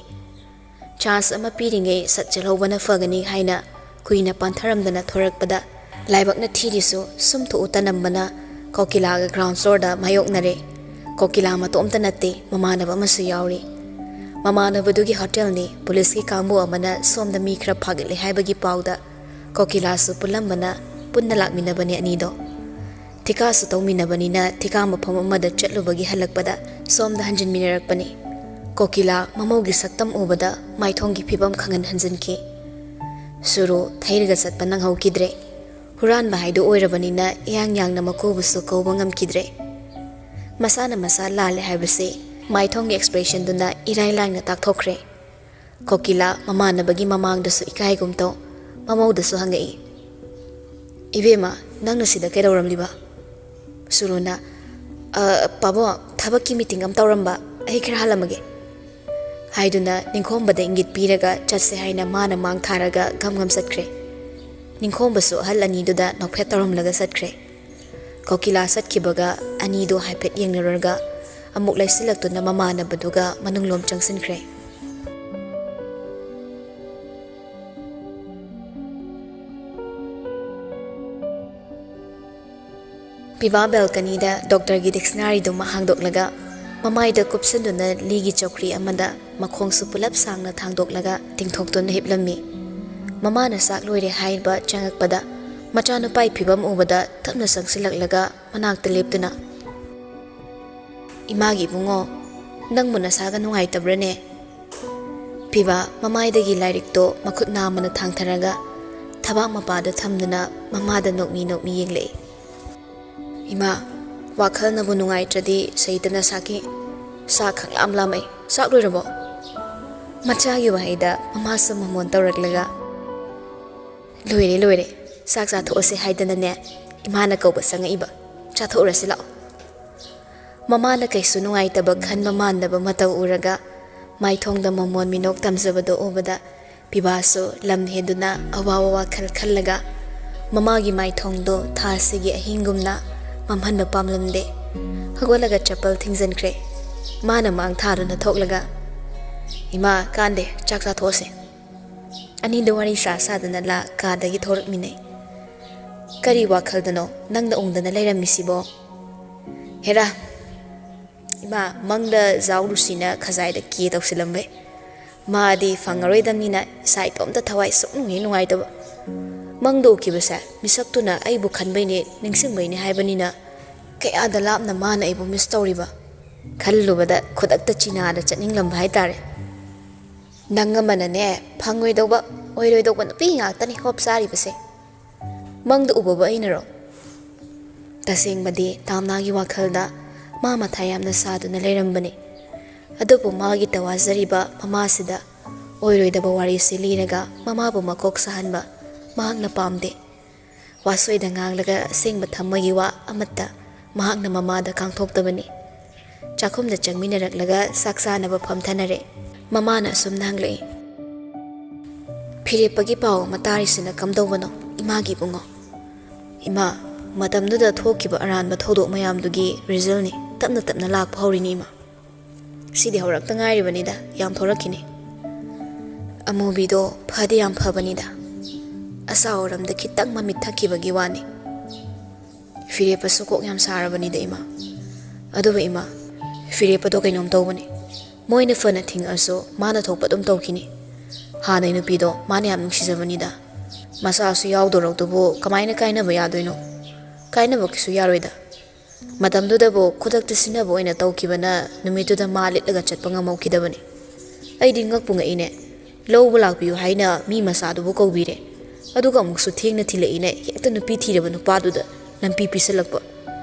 ꯆꯥꯟꯁ ꯑꯃ ꯄꯤꯔꯤꯉꯩ ꯁꯠ ꯆꯦꯜꯍꯧꯕꯅ ꯐꯒꯅꯤ ꯍꯥꯏꯅ ꯀꯨꯏꯅ ꯄꯟꯊꯔꯝꯗꯅ ꯊꯣꯔꯛꯄꯗ, ꯂꯥꯏꯕꯛꯅ ꯊꯤꯔꯤꯁꯨ ꯁꯨꯝ ꯊꯣꯛꯎ ꯇꯅꯝꯕꯅ ꯀꯣꯀꯤꯂꯥꯒ ꯒ꯭ꯔꯥꯎꯟ ꯐ꯭ꯂꯣꯔꯗ ꯃꯥꯌꯣꯛꯅꯔꯦ꯫ ꯀꯣꯀꯤꯂꯥ ꯃꯇꯣꯝꯇ ꯅꯠꯇꯦ, ꯃꯃꯥꯟꯅꯕ ꯑꯃꯁꯨ ꯌꯥꯎꯔꯤ꯫ ꯃꯃꯥꯟꯅꯕꯗꯨꯒꯤ ꯍꯣꯇꯦꯜꯅꯤ꯫ ꯄꯨꯂꯤꯁꯀꯤ ꯀꯥꯡꯕꯨ ꯑꯃꯅ ꯁꯣꯝꯗ ꯃꯤ ꯈꯔ ꯐꯥꯒꯠꯂꯦ ꯍꯥꯏꯕꯒꯤ ꯄꯥꯎꯗ ꯀꯣꯀꯤꯂꯥꯁꯨ ꯄꯨꯜꯂꯝꯕꯅ ꯄꯨꯟꯅ ꯂꯥꯛꯃꯤꯟꯅꯕꯅꯦ ꯑꯅꯤꯗꯣ꯫ ꯊꯤꯀꯥꯁꯨ ꯇꯧꯃꯤꯟꯅꯕꯅꯤꯅ ꯊꯤꯀꯥ ꯃꯐꯝ ꯑꯃꯗ ꯆꯠꯂꯨꯕꯒꯤ ꯍꯜꯂꯛꯄꯗ ꯁꯣꯝꯗ ꯍꯟꯖꯤꯟꯃꯤꯟꯅꯔꯛꯄꯅꯤ꯫ ꯀꯣꯀꯤꯂꯥ ꯃꯃꯧꯒꯤ ꯁꯛꯇꯝ ꯎꯕꯗ ꯃꯥꯏꯊꯣꯡꯒꯤ ꯐꯤꯕꯝ ꯈꯪꯍꯟ ꯍꯟꯖꯤꯟꯈꯤ꯫ ꯁꯨꯔꯨ ꯊꯩꯔꯒ ꯆꯠꯄ ꯅꯪꯍꯧꯈꯤꯗ꯭ꯔꯦ꯫ ꯍꯨꯔꯥꯟꯕ ꯍꯥꯏꯗꯨ ꯑꯣꯏꯔꯕꯅꯤꯅ ꯏꯌꯥꯡ ꯌꯥꯡꯅ ꯃꯀꯨꯕꯨꯁꯨ ꯀꯧꯕ ꯉꯝꯈꯤꯗ꯭ꯔꯦ꯫ ꯃꯁꯥꯅ ꯃꯁꯥ ꯂꯥꯜꯂꯦ ꯍꯥꯏꯕꯁꯤ ꯃꯥꯏꯊꯣꯡꯒꯤ ꯑꯦꯛꯁꯄ꯭ꯔꯦꯁꯟꯗꯨꯅ ꯏꯔꯥꯏ ꯂꯥꯏꯅ ꯇꯥꯛꯊꯣꯛꯈ꯭ꯔꯦ꯫ ꯀꯣꯀꯤꯂꯥ ꯃꯃꯥꯟꯅꯕꯒꯤ ꯃꯃꯥꯡꯗꯁꯨ ꯏꯀꯥꯏꯒꯨꯝ ꯇꯧ ꯃꯃꯧꯗꯁꯨ ꯍꯪꯉꯛꯏ, "ꯏꯕꯦꯝꯃ, ꯅꯪꯅ ꯁꯤꯗ ꯀꯩꯗꯧꯔꯝꯂꯤꯕ?" ꯁꯨꯔꯨꯅ, "ꯑ, ꯄꯥꯕꯣ, ꯊꯕꯛꯀꯤ ꯃꯤꯇꯤꯡ ꯑꯃ ꯇꯧꯔꯝꯕ, ꯑꯩ ꯈꯔ ꯍꯜꯂꯝꯃꯒꯦ" ꯍꯥꯏꯗꯨꯅ ꯅꯤꯡꯈꯣꯝꯕꯗ ꯏꯪꯒꯤꯠ ꯄꯤꯔꯒ ꯆꯠꯁꯦ ꯍꯥꯏꯅ ꯃꯥꯅ ꯃꯥꯡ ꯊꯥꯔꯒ ꯒꯝ ꯒꯝ ꯆꯠꯈ꯭ꯔꯦ꯫ ꯅꯤꯡꯈꯣꯝꯕꯁꯨ ꯑꯍꯜ ꯑꯅꯤꯗꯨꯗ ꯅꯣꯛꯐꯦꯠ ꯇꯧꯔꯝꯂꯒ ꯆꯠꯈ꯭ꯔꯦ꯫ ꯀꯣꯀꯤꯂꯥ ꯆꯠꯈꯤꯕꯒ ꯑꯅꯤꯗꯨ ꯍꯥꯏꯐꯦꯠ ꯌꯦꯡꯅꯔꯨꯔꯒ ꯑꯃꯨꯛ ꯂꯩꯁꯤꯜꯂꯛꯇꯨꯅ ꯃꯃꯥꯟꯅꯕꯗꯨꯒ ꯃꯅꯨꯡꯂꯣꯝ ꯆꯪꯁꯤꯟꯈ꯭ꯔꯦ꯫ ꯄꯤꯕꯥ ꯕꯦꯜꯀꯅꯤꯗ ꯗꯣꯛꯇꯔꯒꯤ ꯗꯤꯛꯁꯅꯥꯔꯤꯗꯨꯃ ꯍꯥꯡꯗꯣꯛꯂꯒ ꯃꯃꯥꯏꯗ ꯀꯨꯞꯁꯤꯟꯗꯨꯅ ꯂꯤꯒꯤ ꯆꯧꯀ꯭ꯔꯤ ꯑꯃꯗ ꯃꯈꯣꯡꯁꯨ ꯄꯨꯂꯞ ꯁꯥꯡꯅ ꯊꯥꯡꯗꯣꯛꯂꯒ ꯇꯤꯡꯊꯣꯛꯇꯨꯅ ꯍꯤꯞꯂꯝꯃꯤ꯫ ꯃꯃꯥꯅ ꯆꯥꯛ ꯂꯣꯏꯔꯦ ꯍꯥꯏꯕ ꯆꯪꯉꯛꯄꯗ ꯃꯆꯥꯅꯨꯄꯥꯒꯤ ꯐꯤꯕꯝ ꯎꯕꯗ ꯇꯞꯅ ꯆꯪꯁꯤꯜꯂꯛꯂꯒ ꯃꯅꯥꯛꯇ ꯂꯦꯞꯇꯨꯅ, "ꯏꯃꯥꯒꯤ ꯏꯕꯨꯡꯉꯣ, ꯅꯪꯕꯨ ꯅꯁꯥꯒ ꯅꯨꯡꯉꯥꯏꯇꯕ꯭ꯔꯅꯦ?" ꯄꯤꯕꯥ ꯃꯃꯥꯏꯗꯒꯤ ꯂꯥꯏꯔꯤꯛꯇꯣ ꯃꯈꯨꯠ ꯅꯥꯝꯃꯅ ꯊꯥꯡꯊꯔꯒ ꯊꯕꯥꯛ ꯃꯄꯥꯗ ꯊꯝꯗꯨꯅ ꯃꯃꯥꯗ ꯅꯣꯛꯃꯤ ꯅꯣꯛꯃꯤ ꯌꯦꯡꯂꯛꯏ꯫ "ꯏꯃꯥ, ꯋꯥꯈꯜꯅꯕꯨ ꯅꯨꯡꯉꯥꯏꯇ꯭ꯔꯗꯤ ꯁꯍꯤꯇꯅ ꯁꯥꯈꯤ꯫ ꯆꯥꯛ ꯈꯪꯂꯥꯝ ꯂꯥꯝꯃꯛꯏ꯫ ꯆꯥꯛ ꯂꯣꯏꯔꯕꯣ?" ꯃꯆꯥꯒꯤ ꯋꯥꯍꯩꯗ ꯃꯃꯥꯁꯨ ꯃꯃꯣꯟ ꯇꯧꯔꯛꯂꯒ, "ꯂꯣꯏꯔꯦ, ꯂꯣꯏꯔꯦ꯫ ꯆꯥꯛ ꯆꯥꯊꯣꯛꯑꯁꯦ ꯍꯥꯏꯗꯅꯅꯦ ꯏꯃꯥꯅ ꯀꯧꯕ ꯆꯪꯉꯛꯏꯕ꯫ ꯆꯥꯊꯣꯛꯎꯔꯁꯤ ꯂꯥꯛꯑꯣ꯫" ꯃꯃꯥꯅ ꯀꯩꯁꯨ ꯅꯨꯡꯉꯥꯏꯇꯕ ꯈꯟꯕ ꯃꯥꯟꯗꯕ ꯃꯇꯧ ꯎꯔꯒ ꯃꯥꯏꯊꯣꯡꯗ ꯃꯃꯣꯟ ꯃꯤꯅꯣꯛ ꯇꯝꯖꯕꯗꯣ ꯎꯕꯗ ꯄꯤꯕꯥꯁꯨ ꯂꯝ ꯍꯦꯟꯗꯨꯅ ꯑꯋꯥꯕ ꯋꯥꯈꯜ ꯈꯜꯂꯒ ꯃꯃꯥꯒꯤ ꯃꯥꯏꯊꯣꯡꯗꯣ ꯊꯥꯁꯤꯒꯤ ꯑꯍꯤꯡꯒꯨꯝꯅ ꯃꯝꯍꯟꯕ ꯄꯥꯝꯂꯝꯗꯦ꯫ ꯍꯧꯒꯠꯂꯒ ꯆꯄꯜ ꯊꯤꯡꯖꯤꯟꯈ꯭ꯔꯦ꯫ ꯃꯥꯅ ꯃꯥꯡ ꯊꯥꯗꯨꯅ ꯊꯣꯛꯂꯒ, "ꯏꯃꯥ, ꯀꯥꯟꯗꯦ, ꯆꯥꯛ ꯆꯥꯊꯣꯛꯑꯁꯦ꯫" ꯑꯅꯤꯗꯣ ꯋꯥꯔꯤ ꯁꯥ ꯁꯥꯗꯅ ꯂꯥ ꯀꯥꯗꯒꯤ ꯊꯣꯔꯛꯃꯤꯟꯅꯩ꯫ "ꯀꯔꯤ ꯋꯥꯈꯜꯗꯅꯣ ꯅꯪꯅ ꯎꯪꯗꯅ ꯂꯩꯔꯝꯃꯤꯁꯤꯕꯣ?" "ꯍꯦꯔꯥ, ꯏꯃꯥ, ꯃꯪꯗ ꯖꯥꯎ ꯂꯨꯁꯤꯅ ꯈꯖꯥꯏꯗ ꯀꯦ ꯇꯧꯁꯤꯜꯂꯝꯕꯩ꯫ ꯃꯥꯗꯤ ꯐꯪꯉꯔꯣꯏꯗꯕꯅꯤꯅ ꯏꯁꯥ ꯏꯇꯣꯝꯇ ꯊꯋꯥꯏ ꯁꯨꯛꯅꯨꯡ ꯍꯦꯛ ꯅꯨꯡꯉꯥꯏꯇꯕ꯫ ꯃꯪꯗ ꯎꯈꯤꯕꯁꯦ ꯃꯤꯁꯛꯇꯨꯅ ꯑꯩꯕꯨ ꯈꯟꯕꯩꯅꯦ, ꯅꯤꯡꯁꯤꯡꯕꯩꯅꯦ ꯍꯥꯏꯕꯅꯤꯅ ꯀꯌꯥꯗ ꯂꯥꯞꯅ ꯃꯥꯅ ꯑꯩꯕꯨ ꯃꯤꯁ ꯇꯧꯔꯤꯕ ꯈꯜꯂꯨꯕꯗ ꯈꯨꯗꯛꯇ ꯆꯤꯅꯥꯗ ꯆꯠꯅꯤꯡꯂꯝꯕ ꯍꯥꯏꯇꯥꯔꯦ꯫ ꯅꯪ ꯑꯃꯅꯅꯦ, ꯐꯪꯉꯣꯏꯗꯧꯕ, ꯑꯣꯏꯔꯣꯏꯗꯧꯕ ꯅꯨꯄꯤ ꯉꯥꯛꯇꯅꯤ ꯍꯣꯞ ꯆꯥꯔꯤꯕꯁꯦ꯫ ꯃꯪꯗ ꯎꯕꯕꯨ ꯑꯩꯅꯔꯣ?" ꯇꯁꯦꯡꯕꯗꯤ ꯇꯥꯝꯅꯥꯒꯤ ꯋꯥꯈꯜꯗ ꯃꯥ ꯃꯊꯥ ꯌꯥꯝꯅ ꯁꯥꯗꯨꯅ ꯂꯩꯔꯝꯕꯅꯤ꯫ ꯑꯗꯨꯕꯨ ꯃꯥꯒꯤ ꯇꯋꯥꯖꯔꯤꯕ ꯃꯃꯥꯁꯤꯗ ꯑꯣꯏꯔꯣꯏꯗꯕ ꯋꯥꯔꯤꯁꯤ ꯂꯤꯔꯒ ꯃꯃꯥꯕꯨ ꯃꯀꯣꯛ ꯁꯥꯍꯟꯕ ꯃꯍꯥꯛꯅ ꯄꯥꯝꯗꯦ꯫ ꯋꯥꯁꯣꯏꯗ ꯉꯥꯡꯂꯒ ꯑꯁꯦꯡꯕ ꯊꯝꯃꯣꯏꯒꯤ ꯋꯥ ꯑꯃꯠꯇ ꯃꯍꯥꯛꯅ ꯃꯃꯥꯗ ꯀꯥꯡꯊꯣꯛꯇꯕꯅꯤ꯫ ꯆꯥꯛꯈꯨꯝꯗ ꯆꯪꯃꯤꯟꯅꯔꯛꯂꯒ ꯆꯥꯛ ꯆꯥꯅꯕ ꯐꯝꯊꯅꯔꯦ꯫ ꯃꯃꯥꯅ ꯑꯁꯨꯝꯅ ꯍꯪꯂꯛꯏ, "ꯐꯤꯔꯦꯞꯄꯒꯤ ꯄꯥꯎ ꯑꯃ ꯇꯥꯔꯤꯁꯤꯅ ꯀꯝꯗꯧꯕꯅꯣ, ꯏꯃꯥꯒꯤ ꯏꯕꯨꯡꯉꯣ?" "ꯏꯃꯥ, ꯃꯇꯝꯗꯨꯗ ꯊꯣꯛꯈꯤꯕ ꯑꯔꯥꯟꯕ ꯊꯧꯗꯣꯛ ꯃꯌꯥꯝꯗꯨꯒꯤ ꯔꯤꯖꯜꯅꯤ, ꯇꯞꯅ ꯇꯞꯅ ꯂꯥꯛꯄ ꯍꯧꯔꯤꯅꯤ, ꯏꯃꯥ꯫ ꯁꯤꯗꯤ ꯍꯧꯔꯛꯇ ꯉꯥꯏꯔꯤꯕꯅꯤꯗ, ꯌꯥꯝ ꯊꯣꯔꯛꯈꯤꯅꯤ꯫ ꯑꯃꯨꯕꯤꯗꯣ ꯐꯗꯤ ꯌꯥꯝ ꯐꯕꯅꯤꯗ, ꯑꯆꯥꯎ ꯑꯔꯝꯗ ꯈꯤꯇꯪ ꯃꯃꯤꯠ ꯊꯛꯈꯤꯕꯒꯤ ꯋꯥꯅꯤ꯫ ꯐꯤꯔꯦꯞꯄꯁꯨ ꯀꯣꯛ ꯌꯥꯝ ꯁꯥꯔꯕꯅꯤꯗ, ꯏꯃꯥ꯫ ꯑꯗꯨꯕꯨ ꯏꯃꯥ, ꯐꯤꯔꯦꯞꯄꯗꯣ ꯀꯩꯅꯣꯝ ꯇꯧꯕꯅꯤ꯫ ꯃꯣꯏꯅ ꯐꯅ ꯊꯤꯡꯉꯛꯑꯁꯨ ꯃꯥꯅ ꯊꯣꯛꯄ ꯑꯗꯨꯝ ꯇꯧꯈꯤꯅꯤ꯫ ꯍꯥꯟꯅꯩ ꯅꯨꯄꯤꯗꯣ ꯃꯥꯅ ꯌꯥꯝ ꯅꯨꯡꯁꯤꯖꯕꯅꯤꯗ꯫ ꯃꯆꯥꯁꯨ ꯌꯥꯎꯗꯣꯔꯛꯇꯨꯕꯨ ꯀꯃꯥꯏꯅ ꯀꯥꯏꯅꯕ ꯌꯥꯗꯣꯏꯅꯣ? ꯀꯥꯏꯅꯕ ꯀꯩꯁꯨ ꯌꯥꯔꯣꯏꯗ꯫ ꯃꯇꯝꯗꯨꯗꯕꯨ ꯈꯨꯗꯛꯇ ꯁꯤꯟꯅꯕ ꯑꯣꯏꯅ ꯇꯧꯈꯤꯕꯅ ꯅꯨꯃꯤꯠꯇꯨꯗ ꯃꯥ ꯂꯤꯠꯂꯒ ꯆꯠꯄ ꯉꯝꯍꯧꯈꯤꯗꯕꯅꯤ꯫ ꯑꯩꯗꯤ ꯉꯛꯄꯨ ꯉꯛꯏꯅꯦ꯫ ꯂꯧꯕ ꯂꯥꯛꯄꯤꯌꯨ ꯍꯥꯏꯅ ꯃꯤ ꯃꯆꯥꯗꯨꯕꯨ ꯀꯧꯕꯤꯔꯦ, ꯑꯗꯨꯒ ꯑꯃꯨꯛꯁꯨ ꯊꯦꯡꯅ ꯊꯤꯜꯂꯛꯏꯅꯦ, ꯍꯦꯛꯇ ꯅꯨꯄꯤ ꯊꯤꯔꯕ ꯅꯨꯄꯥꯗꯨꯗ ꯂꯝꯕꯤ ꯄꯤꯁꯜꯂꯛꯄ꯫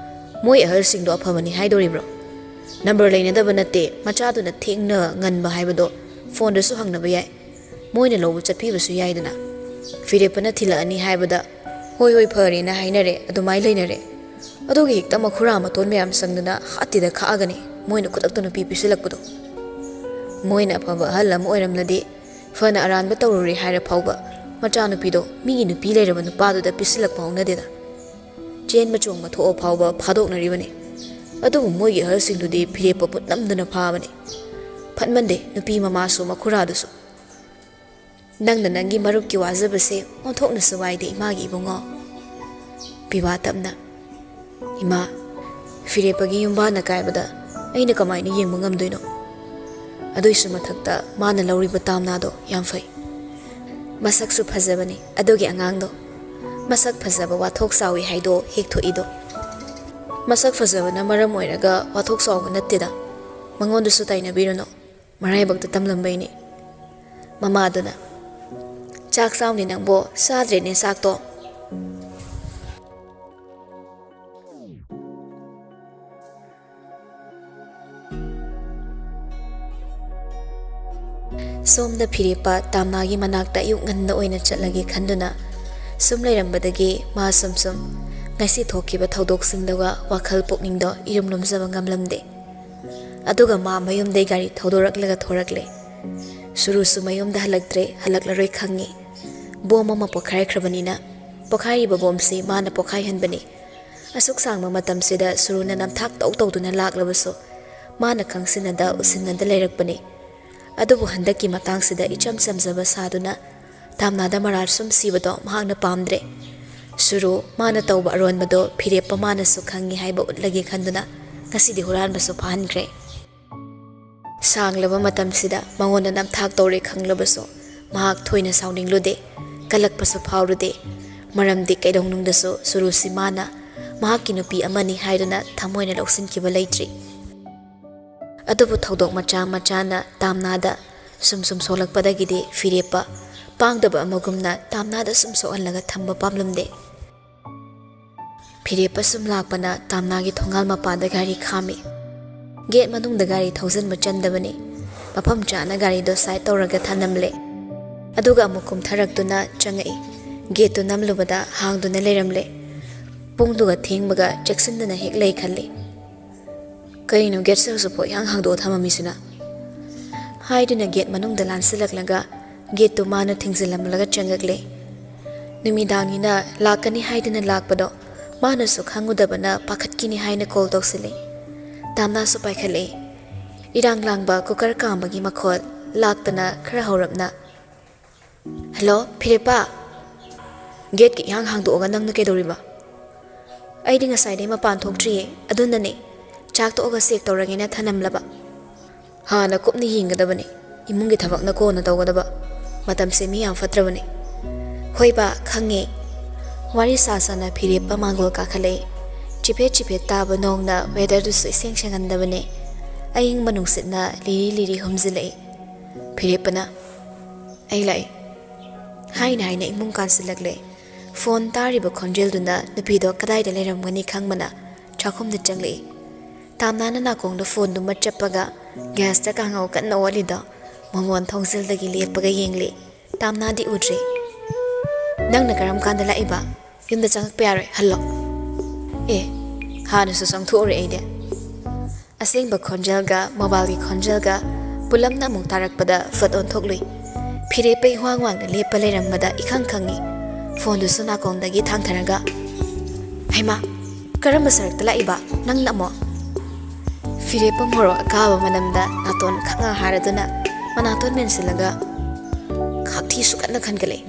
ꯃꯣꯏ ꯑꯍꯜꯁꯤꯡꯗꯣ ꯑꯐꯕꯅꯤ ꯍꯥꯏꯗꯣꯔꯤꯕ꯭ꯔꯣ? ꯅꯝꯕꯔ ꯂꯩꯅꯗꯕ ꯅꯠꯇꯦ, ꯃꯆꯥꯗꯨꯅ ꯊꯦꯡꯅ ꯉꯟꯕ ꯍꯥꯏꯕꯗꯣ ꯐꯣꯟꯗꯁꯨ ꯍꯪꯅꯕ ꯌꯥꯏ꯫ ꯃꯣꯏꯅ ꯂꯧꯕ ꯆꯠꯄꯤꯕꯁꯨ ꯌꯥꯏꯗꯅ꯫ ꯐꯤꯔꯦꯞꯄꯅ ꯊꯤꯜꯂꯛꯑꯅꯤ ꯍꯥꯏꯕꯗ, "ꯍꯣꯏ, ꯍꯣꯏ, ꯐꯔꯦꯅ" ꯍꯥꯏꯅꯔꯦ, ꯑꯗꯨꯃꯥꯏꯅ ꯂꯩꯅꯔꯦ꯫ ꯑꯗꯨꯒꯤ ꯍꯦꯛꯇ ꯃꯈꯨꯔꯥ ꯃꯇꯣꯟ ꯃꯌꯥꯝ ꯆꯪꯗꯨꯅ ꯍꯥꯠꯇꯤꯗ ꯈꯥꯛꯑꯒꯅꯤ ꯃꯣꯏꯅ ꯈꯨꯗꯛꯇ ꯅꯨꯄꯤ ꯄꯤꯁꯤꯜꯂꯛꯄꯗꯣ꯫ ꯃꯣꯏꯅ ꯑꯐꯕ ꯑꯍꯜ ꯑꯃ ꯑꯣꯏꯔꯝꯂꯗꯤ, ꯐꯅ ꯑꯔꯥꯟꯕ ꯇꯧꯔꯨꯔꯦ ꯍꯥꯏꯔ ꯐꯥꯎꯕ, ꯃꯆꯥꯅꯨꯄꯤꯗꯣ ꯃꯤꯒꯤ ꯅꯨꯄꯤ ꯂꯩꯔꯕ ꯅꯨꯄꯥꯗꯨꯗ ꯄꯤꯁꯤꯜꯂꯛꯄ ꯍꯧꯅꯗꯦꯗ꯫ ꯆꯦꯟꯕ ꯆꯣꯡꯕ ꯊꯣꯛꯑ ꯐꯥꯎꯕ ꯐꯥꯗꯣꯛꯅꯔꯤꯕꯅꯤ꯫ ꯑꯗꯨꯕꯨ ꯃꯣꯏꯒꯤ ꯑꯍꯜꯁꯤꯡꯗꯨꯗꯤ ꯐꯤꯔꯦꯞꯄꯕꯨ ꯅꯝꯗꯨꯅ ꯐꯥꯕꯅꯤ꯫ ꯐꯠꯃꯟꯗꯦ ꯅꯨꯄꯤ ꯃꯃꯥꯁꯨ ꯃꯈꯨꯔꯥꯗꯨꯁꯨ꯫ "ꯅꯪꯅ ꯅꯪꯒꯤ ꯃꯔꯨꯞꯀꯤ ꯋꯥꯖꯕꯁꯦ ꯑꯣꯟꯊꯣꯛꯅꯁꯨ ꯋꯥꯏꯗꯦ ꯏꯃꯥꯒꯤ ꯏꯕꯨꯡꯉꯣ꯫" ꯄꯤꯕꯥ ꯇꯞꯅ, "ꯏꯃꯥ, ꯐꯤꯔꯦꯞꯄꯒꯤ ꯌꯨꯝꯕꯥꯟꯅ ꯀꯥꯏꯕꯗ ꯑꯩꯅ ꯀꯃꯥꯏꯅ ꯌꯦꯡꯕ ꯉꯝꯗꯣꯏꯅꯣ? ꯑꯗꯨꯏꯁꯨ ꯃꯊꯛꯇ ꯃꯥꯅ ꯂꯧꯔꯤꯕ ꯇꯥꯝꯅꯥꯗꯣ ꯌꯥꯝ ꯐꯩ꯫ ꯃꯁꯛꯁꯨ ꯐꯖꯕꯅꯤ ꯑꯗꯨꯒꯤ ꯑꯉꯥꯡꯗꯣ꯫ ꯃꯁꯛ ꯐꯖꯕ ꯋꯥꯊꯣꯛ ꯆꯥꯎꯏ ꯍꯥꯏꯗꯣ ꯍꯦꯛ ꯊꯣꯛꯏꯗꯣ꯫ ꯃꯁꯛ ꯐꯖꯕꯅ ꯃꯔꯝ ꯑꯣꯏꯔꯒ ꯋꯥꯊꯣꯛ ꯆꯥꯎꯕ ꯅꯠꯇꯦꯗ꯫ ꯃꯉꯣꯟꯗꯁꯨ ꯇꯥꯏꯅꯕꯤꯔꯨꯅꯨ꯫ ꯃꯔꯥꯏꯕꯛꯇ ꯇꯝꯂꯝꯕꯩꯅꯤ꯫" ꯃꯃꯥꯗꯨꯅ, "ꯆꯥꯛ ꯆꯥꯎꯅꯦ ꯅꯪꯕꯣ, ꯆꯥꯗ꯭ꯔꯦꯅꯦ ꯆꯥꯛꯇꯣ꯫" ꯁꯣꯝꯗ ꯐꯤꯔꯦꯞꯄ ꯇꯥꯝꯅꯥꯒꯤ ꯃꯅꯥꯛꯇ ꯑꯌꯨꯛ ꯉꯟꯅ ꯑꯣꯏꯅ ꯆꯠꯂꯒꯦ ꯈꯟꯗꯨꯅ ꯁꯨꯝ ꯂꯩꯔꯝꯕꯗꯒꯤ ꯃꯥ ꯁꯨꯝ ꯁꯨꯝ ꯉꯁꯤ ꯊꯣꯛꯈꯤꯕ ꯊꯧꯗꯣꯛꯁꯤꯡꯗꯨꯒ ꯋꯥꯈꯜ ꯄꯨꯛꯅꯤꯡꯗꯣ ꯏꯔꯨꯝ ꯂꯨꯝꯖꯕ ꯉꯝꯂꯝꯗꯦ꯫ ꯑꯗꯨꯒ ꯃꯥ ꯃꯌꯨꯝꯗꯩ ꯒꯥꯔꯤ ꯊꯧꯗꯣꯔꯛꯂꯒ ꯊꯣꯔꯛꯂꯦ꯫ ꯁꯨꯔꯨꯁꯨ ꯃꯌꯨꯝꯗ ꯍꯜꯂꯛꯇ꯭ꯔꯦ, ꯍꯜꯂꯛꯂꯔꯣꯏ ꯈꯪꯉꯤ꯫ ꯕꯣꯝ ꯑꯃ ꯄꯣꯈꯥꯏꯈ꯭ꯔꯕꯅꯤꯅ, ꯄꯣꯈꯥꯏꯔꯤꯕ ꯕꯣꯝꯁꯤ ꯃꯥꯅ ꯄꯣꯈꯥꯏꯍꯟꯕꯅꯤ꯫ ꯑꯁꯨꯛ ꯁꯥꯡꯕ ꯃꯇꯝꯁꯤꯗ ꯁꯨꯔꯨꯅ ꯅꯝꯊꯥꯛ ꯇꯧ ꯇꯧꯗꯨꯅ ꯂꯥꯛꯂꯕꯁꯨ, ꯃꯥꯅ ꯈꯪꯁꯤꯟꯅꯗ ꯎꯁꯤꯟꯅꯗ ꯂꯩꯔꯛꯄꯅꯤ꯫ ꯑꯗꯨꯕꯨ ꯍꯟꯗꯛꯀꯤ ꯃꯇꯥꯡꯁꯤꯗ ꯏꯆꯝ ꯆꯝꯖꯕ ꯁꯥꯗꯨꯅ ꯇꯥꯝꯅꯥꯗ ꯃꯔꯥꯜ ꯁꯨꯝ ꯁꯤꯕꯗꯣ ꯃꯍꯥꯛꯅ ꯄꯥꯝꯗ꯭ꯔꯦ꯫ ꯁꯨꯔꯨ, ꯃꯥꯅ ꯇꯧꯕ ꯑꯔꯣꯟꯕꯗꯣ ꯐꯤꯔꯦꯞꯄ ꯃꯥꯅꯁꯨ ꯈꯪꯉꯤ ꯍꯥꯏꯕ ꯎꯠꯂꯒꯦ ꯈꯟꯗꯨꯅ ꯉꯁꯤꯗꯤ ꯍꯨꯔꯥꯟꯕꯁꯨ ꯐꯥꯍꯟꯈ꯭ꯔꯦ꯫ ꯁꯥꯡꯂꯕ ꯃꯇꯝꯁꯤꯗ ꯃꯉꯣꯟꯗ ꯅꯝꯊꯥꯛ ꯇꯧꯔꯦ ꯈꯪꯂꯕꯁꯨ ꯃꯍꯥꯛ ꯊꯣꯏꯅ ꯁꯥꯎꯅꯤꯡꯂꯨꯗꯦ, ꯀꯜꯂꯛꯄꯁꯨ ꯐꯥꯎꯔꯨꯗꯦ꯫ ꯃꯔꯝꯗꯤ ꯀꯩꯗꯧꯅꯨꯡꯗꯁꯨ ꯁꯨꯔꯨꯁꯤ ꯃꯥꯅ ꯃꯍꯥꯛꯀꯤ ꯅꯨꯄꯤ ꯑꯃꯅꯤ ꯍꯥꯏꯗꯨꯅ ꯊꯃꯣꯏꯅ ꯂꯧꯁꯤꯟꯈꯤꯕ ꯂꯩꯇ꯭ꯔꯤ꯫ ꯑꯗꯨꯕꯨ ꯊꯧꯗꯣꯛ ꯃꯆꯥ ꯃꯆꯥꯅ ꯇꯥꯝꯅꯥꯗ ꯁꯨꯝ ꯁꯨꯝ ꯁꯣꯛꯂꯛꯄꯗꯒꯤꯗꯤ ꯐꯤꯔꯦꯞꯄ ꯄꯥꯡꯗꯕ ꯑꯃꯒꯨꯝꯅ ꯇꯥꯝꯅꯥꯗ ꯁꯨꯝ ꯁꯣꯛꯍꯜꯂꯒ ꯊꯝꯕ ꯄꯥꯝꯂꯝꯗꯦ꯫ ꯐꯤꯔꯦꯞꯄ ꯁꯨꯝ ꯂꯥꯛꯄꯅ ꯇꯥꯝꯅꯥꯒꯤ ꯊꯣꯡꯒꯥꯜ ꯃꯄꯥꯗ ꯒꯥꯔꯤ ꯈꯥꯝꯃꯤ꯫ ꯒꯦꯠ ꯃꯅꯨꯡꯗ ꯒꯥꯔꯤ ꯊꯧꯖꯤꯟꯕ ꯆꯟꯗꯕꯅꯤ꯫ ꯃꯐꯝ ꯆꯥꯅ ꯒꯥꯔꯤꯗꯣ ꯁꯥꯏꯠ ꯇꯧꯔꯒ ꯊꯅꯝꯂꯦ꯫ ꯑꯗꯨꯒ ꯑꯃꯨꯛ ꯀꯨꯝꯊꯔꯛꯇꯨꯅ ꯆꯪꯉꯛꯏ꯫ ꯒꯦꯠꯇꯨ ꯅꯝꯂꯨꯕꯗ ꯍꯥꯡꯗꯨꯅ ꯂꯩꯔꯝꯂꯦ꯫ ꯄꯨꯡꯗꯨꯒ ꯊꯦꯡꯕꯒ ꯆꯦꯛꯁꯤꯟꯗꯅ ꯍꯦꯛ ꯂꯩ ꯈꯜꯂꯤ꯫ "ꯀꯩꯅꯣ ꯒꯦꯠꯁꯦ ꯍꯧꯖꯤꯛꯐꯥꯎ ꯏꯍꯥꯡ ꯍꯥꯡꯗꯣꯛꯑ ꯊꯝꯃꯝꯃꯤꯁꯤꯅ?" ꯍꯥꯏꯗꯨꯅ ꯒꯦꯠ ꯃꯅꯨꯡꯗ ꯂꯥꯟꯁꯤꯜꯂꯛꯂꯒ ꯒꯦꯠꯇꯨ ꯃꯥꯅ ꯊꯤꯡꯖꯤꯜꯂꯝꯂꯒ ꯆꯪꯉꯛꯂꯦ꯫ ꯅꯨꯃꯤꯗꯥꯡꯅꯤꯅ ꯂꯥꯛꯀꯅꯤ ꯍꯥꯏꯗꯨꯅ ꯂꯥꯛꯄꯗꯣ ꯃꯥꯅꯁꯨ ꯈꯪꯉꯨꯗꯕꯅ ꯄꯥꯈꯠꯈꯤꯅꯤ ꯍꯥꯏꯅ ꯀꯣꯜ ꯇꯧꯁꯤꯜꯂꯦ꯫ ꯇꯥꯝꯅꯥꯁꯨ ꯄꯥꯏꯈꯠꯂꯛꯑꯦ꯫ ꯏꯔꯥꯡ ꯂꯥꯡꯕ ꯀꯨꯀꯔ ꯀꯥꯝꯕꯒꯤ ꯃꯈꯣꯜ ꯂꯥꯛꯇꯅ ꯈꯔ ꯍꯧꯔꯞꯅ, "ꯍꯜꯂꯣ, ꯐꯤꯔꯦꯞꯄ? ꯒꯦꯠꯀ ꯏꯍꯥꯡ ꯍꯥꯡꯗꯣꯛꯑꯒ ꯅꯪꯅ ꯀꯩꯗꯧꯔꯤꯕ?" "ꯑꯩꯗꯤ ꯉꯁꯥꯏꯗꯩ ꯃꯄꯥꯟ ꯊꯣꯛꯇ꯭ꯔꯤꯌꯦ, ꯑꯗꯨꯅꯅꯦ꯫ ꯆꯥꯛ ꯇꯣꯛꯑꯒ ꯆꯦꯛ ꯇꯧꯔꯒꯦꯅ ꯊꯅꯝꯂꯕ꯫" "ꯍꯥꯟꯅ ꯀꯨꯞꯅ ꯌꯦꯡꯒꯗꯕꯅꯤ, ꯏꯃꯨꯡꯒꯤ ꯊꯕꯛꯅ ꯀꯣꯟꯅ ꯇꯧꯒꯗꯕ꯫ ꯃꯇꯝꯁꯦ ꯃꯤ ꯌꯥꯝ ꯐꯠꯇ꯭ꯔꯕꯅꯤ꯫" "ꯍꯣꯏꯕ, ꯈꯪꯉꯦ꯫" ꯋꯥꯔꯤ ꯁꯥ ꯁꯥꯅ ꯐꯤꯔꯦꯞꯄ ꯃꯥꯡꯒꯣꯜ ꯀꯥꯈꯠꯂꯛꯏ꯫ ꯆꯤꯐꯦꯠ ꯆꯤꯐꯦꯠ ꯇꯥꯕ ꯅꯣꯡꯅ ꯋꯦꯗꯔꯗꯨꯁꯨ ꯏꯁꯦꯡ ꯁꯦꯡꯍꯟꯗꯕꯅꯦ꯫ ꯑꯏꯪꯕ ꯅꯨꯡꯁꯤꯠꯅ ꯂꯤꯔꯤ ꯂꯤꯔꯤ ꯍꯨꯝꯖꯤꯜꯂꯛꯏ꯫ ꯐꯤꯔꯦꯞꯄꯅ, "ꯑꯩ ꯂꯥꯛꯏ" ꯍꯥꯏꯅ ꯍꯥꯏꯅ ꯏꯃꯨꯡ ꯀꯥꯟꯁꯤꯜꯂꯛꯂꯦ꯫ ꯐꯣꯟ ꯇꯥꯔꯤꯕ ꯈꯣꯟꯖꯦꯜꯗꯨꯅ ꯅꯨꯄꯤꯗꯣ ꯀꯗꯥꯏꯗ ꯂꯩꯔꯝꯒꯅꯤ ꯈꯪꯕꯅ ꯆꯥꯛꯈꯨꯝꯗ ꯆꯪꯂꯛꯏ꯫ ꯇꯥꯝꯅꯥꯅ ꯅꯥꯀꯣꯡꯗ ꯐꯣꯟꯗꯨꯃ ꯆꯞꯄꯒ ꯒ꯭ꯌꯥꯁꯇ ꯀꯥꯡꯍꯧ ꯀꯟꯅ ꯑꯣꯠꯂꯤꯗꯣ ꯃꯃꯣꯟ ꯊꯣꯡꯖꯤꯜꯗꯒꯤ ꯂꯦꯞꯄꯒ ꯌꯦꯡꯂꯤ꯫ ꯇꯥꯝꯅꯥꯗꯤ ꯎꯗ꯭ꯔꯤ꯫ "ꯅꯪꯅ ꯀꯔꯝ ꯀꯥꯟꯗ ꯂꯥꯛꯏꯕ? ꯌꯨꯝꯗ ꯆꯪꯉꯛꯄ ꯌꯥꯔꯣꯏ, ꯍꯜꯂꯣ꯫" "ꯑꯦ, ꯍꯥꯟꯅꯁꯨ ꯆꯪꯊꯣꯛꯎꯔꯦ ꯑꯩꯗꯤ꯫" ꯑꯁꯦꯡꯕ ꯈꯣꯟꯖꯦꯜꯒ ꯃꯣꯕꯥꯏꯜꯒꯤ ꯈꯣꯟꯖꯦꯜꯒ ꯄꯨꯂꯞꯅ ꯑꯃꯨꯛ ꯇꯥꯔꯛꯄꯗ ꯐꯠ ꯑꯣꯟꯊꯣꯛꯂꯨꯏ꯫ ꯐꯤꯔꯦꯞꯄ ꯏꯍ꯭ꯋꯥꯡ ꯋꯥꯡꯅ ꯂꯦꯞꯄ ꯂꯩꯔꯝꯕꯗ ꯏꯈꯪ ꯈꯪꯉꯤ꯫ ꯐꯣꯟꯗꯨꯁꯨ ꯅꯥꯀꯣꯡꯗꯒꯤ ꯊꯥꯡꯊꯔꯒ, "ꯍꯩꯃꯥ, ꯀꯔꯝꯕ ꯁꯔꯛꯇ ꯂꯥꯛꯏꯕ ꯅꯪꯅ ꯑꯃꯨꯛ?" ꯐꯤꯔꯦꯞꯄ ꯃꯣꯔꯣꯛ ꯑꯀꯥꯕ ꯃꯅꯝꯗ ꯅꯥꯇꯣꯟ ꯈꯪꯉ ꯍꯥꯔꯗꯨꯅ ꯃꯅꯥꯇꯣꯟ ꯃꯦꯟꯁꯤꯜꯂꯒ, ꯈꯥꯛꯊꯤꯁꯨ ꯀꯟꯅ ꯈꯟꯒꯠꯂꯛꯏ꯫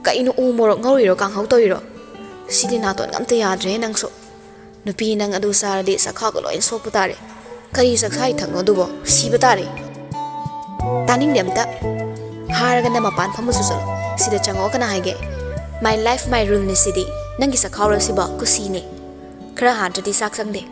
"ꯀꯩꯅꯣ, ꯎ ꯃꯣꯔꯣꯛ ꯉꯧꯔꯤꯔꯣ, ꯀꯥꯡꯍꯧ ꯇꯧꯔꯤꯔꯣ? ꯁꯤꯗꯤ ꯅꯥꯇꯣꯟꯒ ꯑꯝꯇ ꯌꯥꯗ꯭ꯔꯦꯍꯦ ꯅꯪꯁꯨ꯫ ꯅꯨꯄꯤ ꯅꯪ ꯑꯗꯨ ꯆꯥꯔꯗꯤ ꯆꯈꯥꯎꯒ ꯂꯣꯏ ꯁꯣꯛꯄ ꯇꯥꯔꯦ꯫ ꯀꯔꯤ ꯆꯥꯛꯁꯥꯏ ꯊꯛꯅꯣ ꯑꯗꯨꯕꯣ? ꯁꯤꯕ ꯇꯥꯔꯦ꯫" "ꯇꯥꯅꯤꯡꯗꯦ ꯑꯝꯇ꯫ ꯍꯥꯏꯔꯒꯅ ꯃꯄꯥꯟ ꯐꯝꯃꯨꯆꯣ ꯆꯠꯂꯣ꯫ ꯁꯤꯗ ꯆꯪꯉꯛꯑꯣ ꯀꯅꯥ ꯍꯥꯏꯒꯦ? My life, my ruleꯅꯤ ꯁꯤꯗꯤ꯫ ꯅꯪꯒꯤ ꯆꯈꯥꯎꯔꯣ ꯁꯤꯕꯣ? ꯀꯨꯁꯤꯅꯦ꯫ ꯈꯔ ꯍꯥꯟꯗ꯭ꯔꯗꯤ ꯆꯥꯛ ꯆꯪꯗꯦ꯫"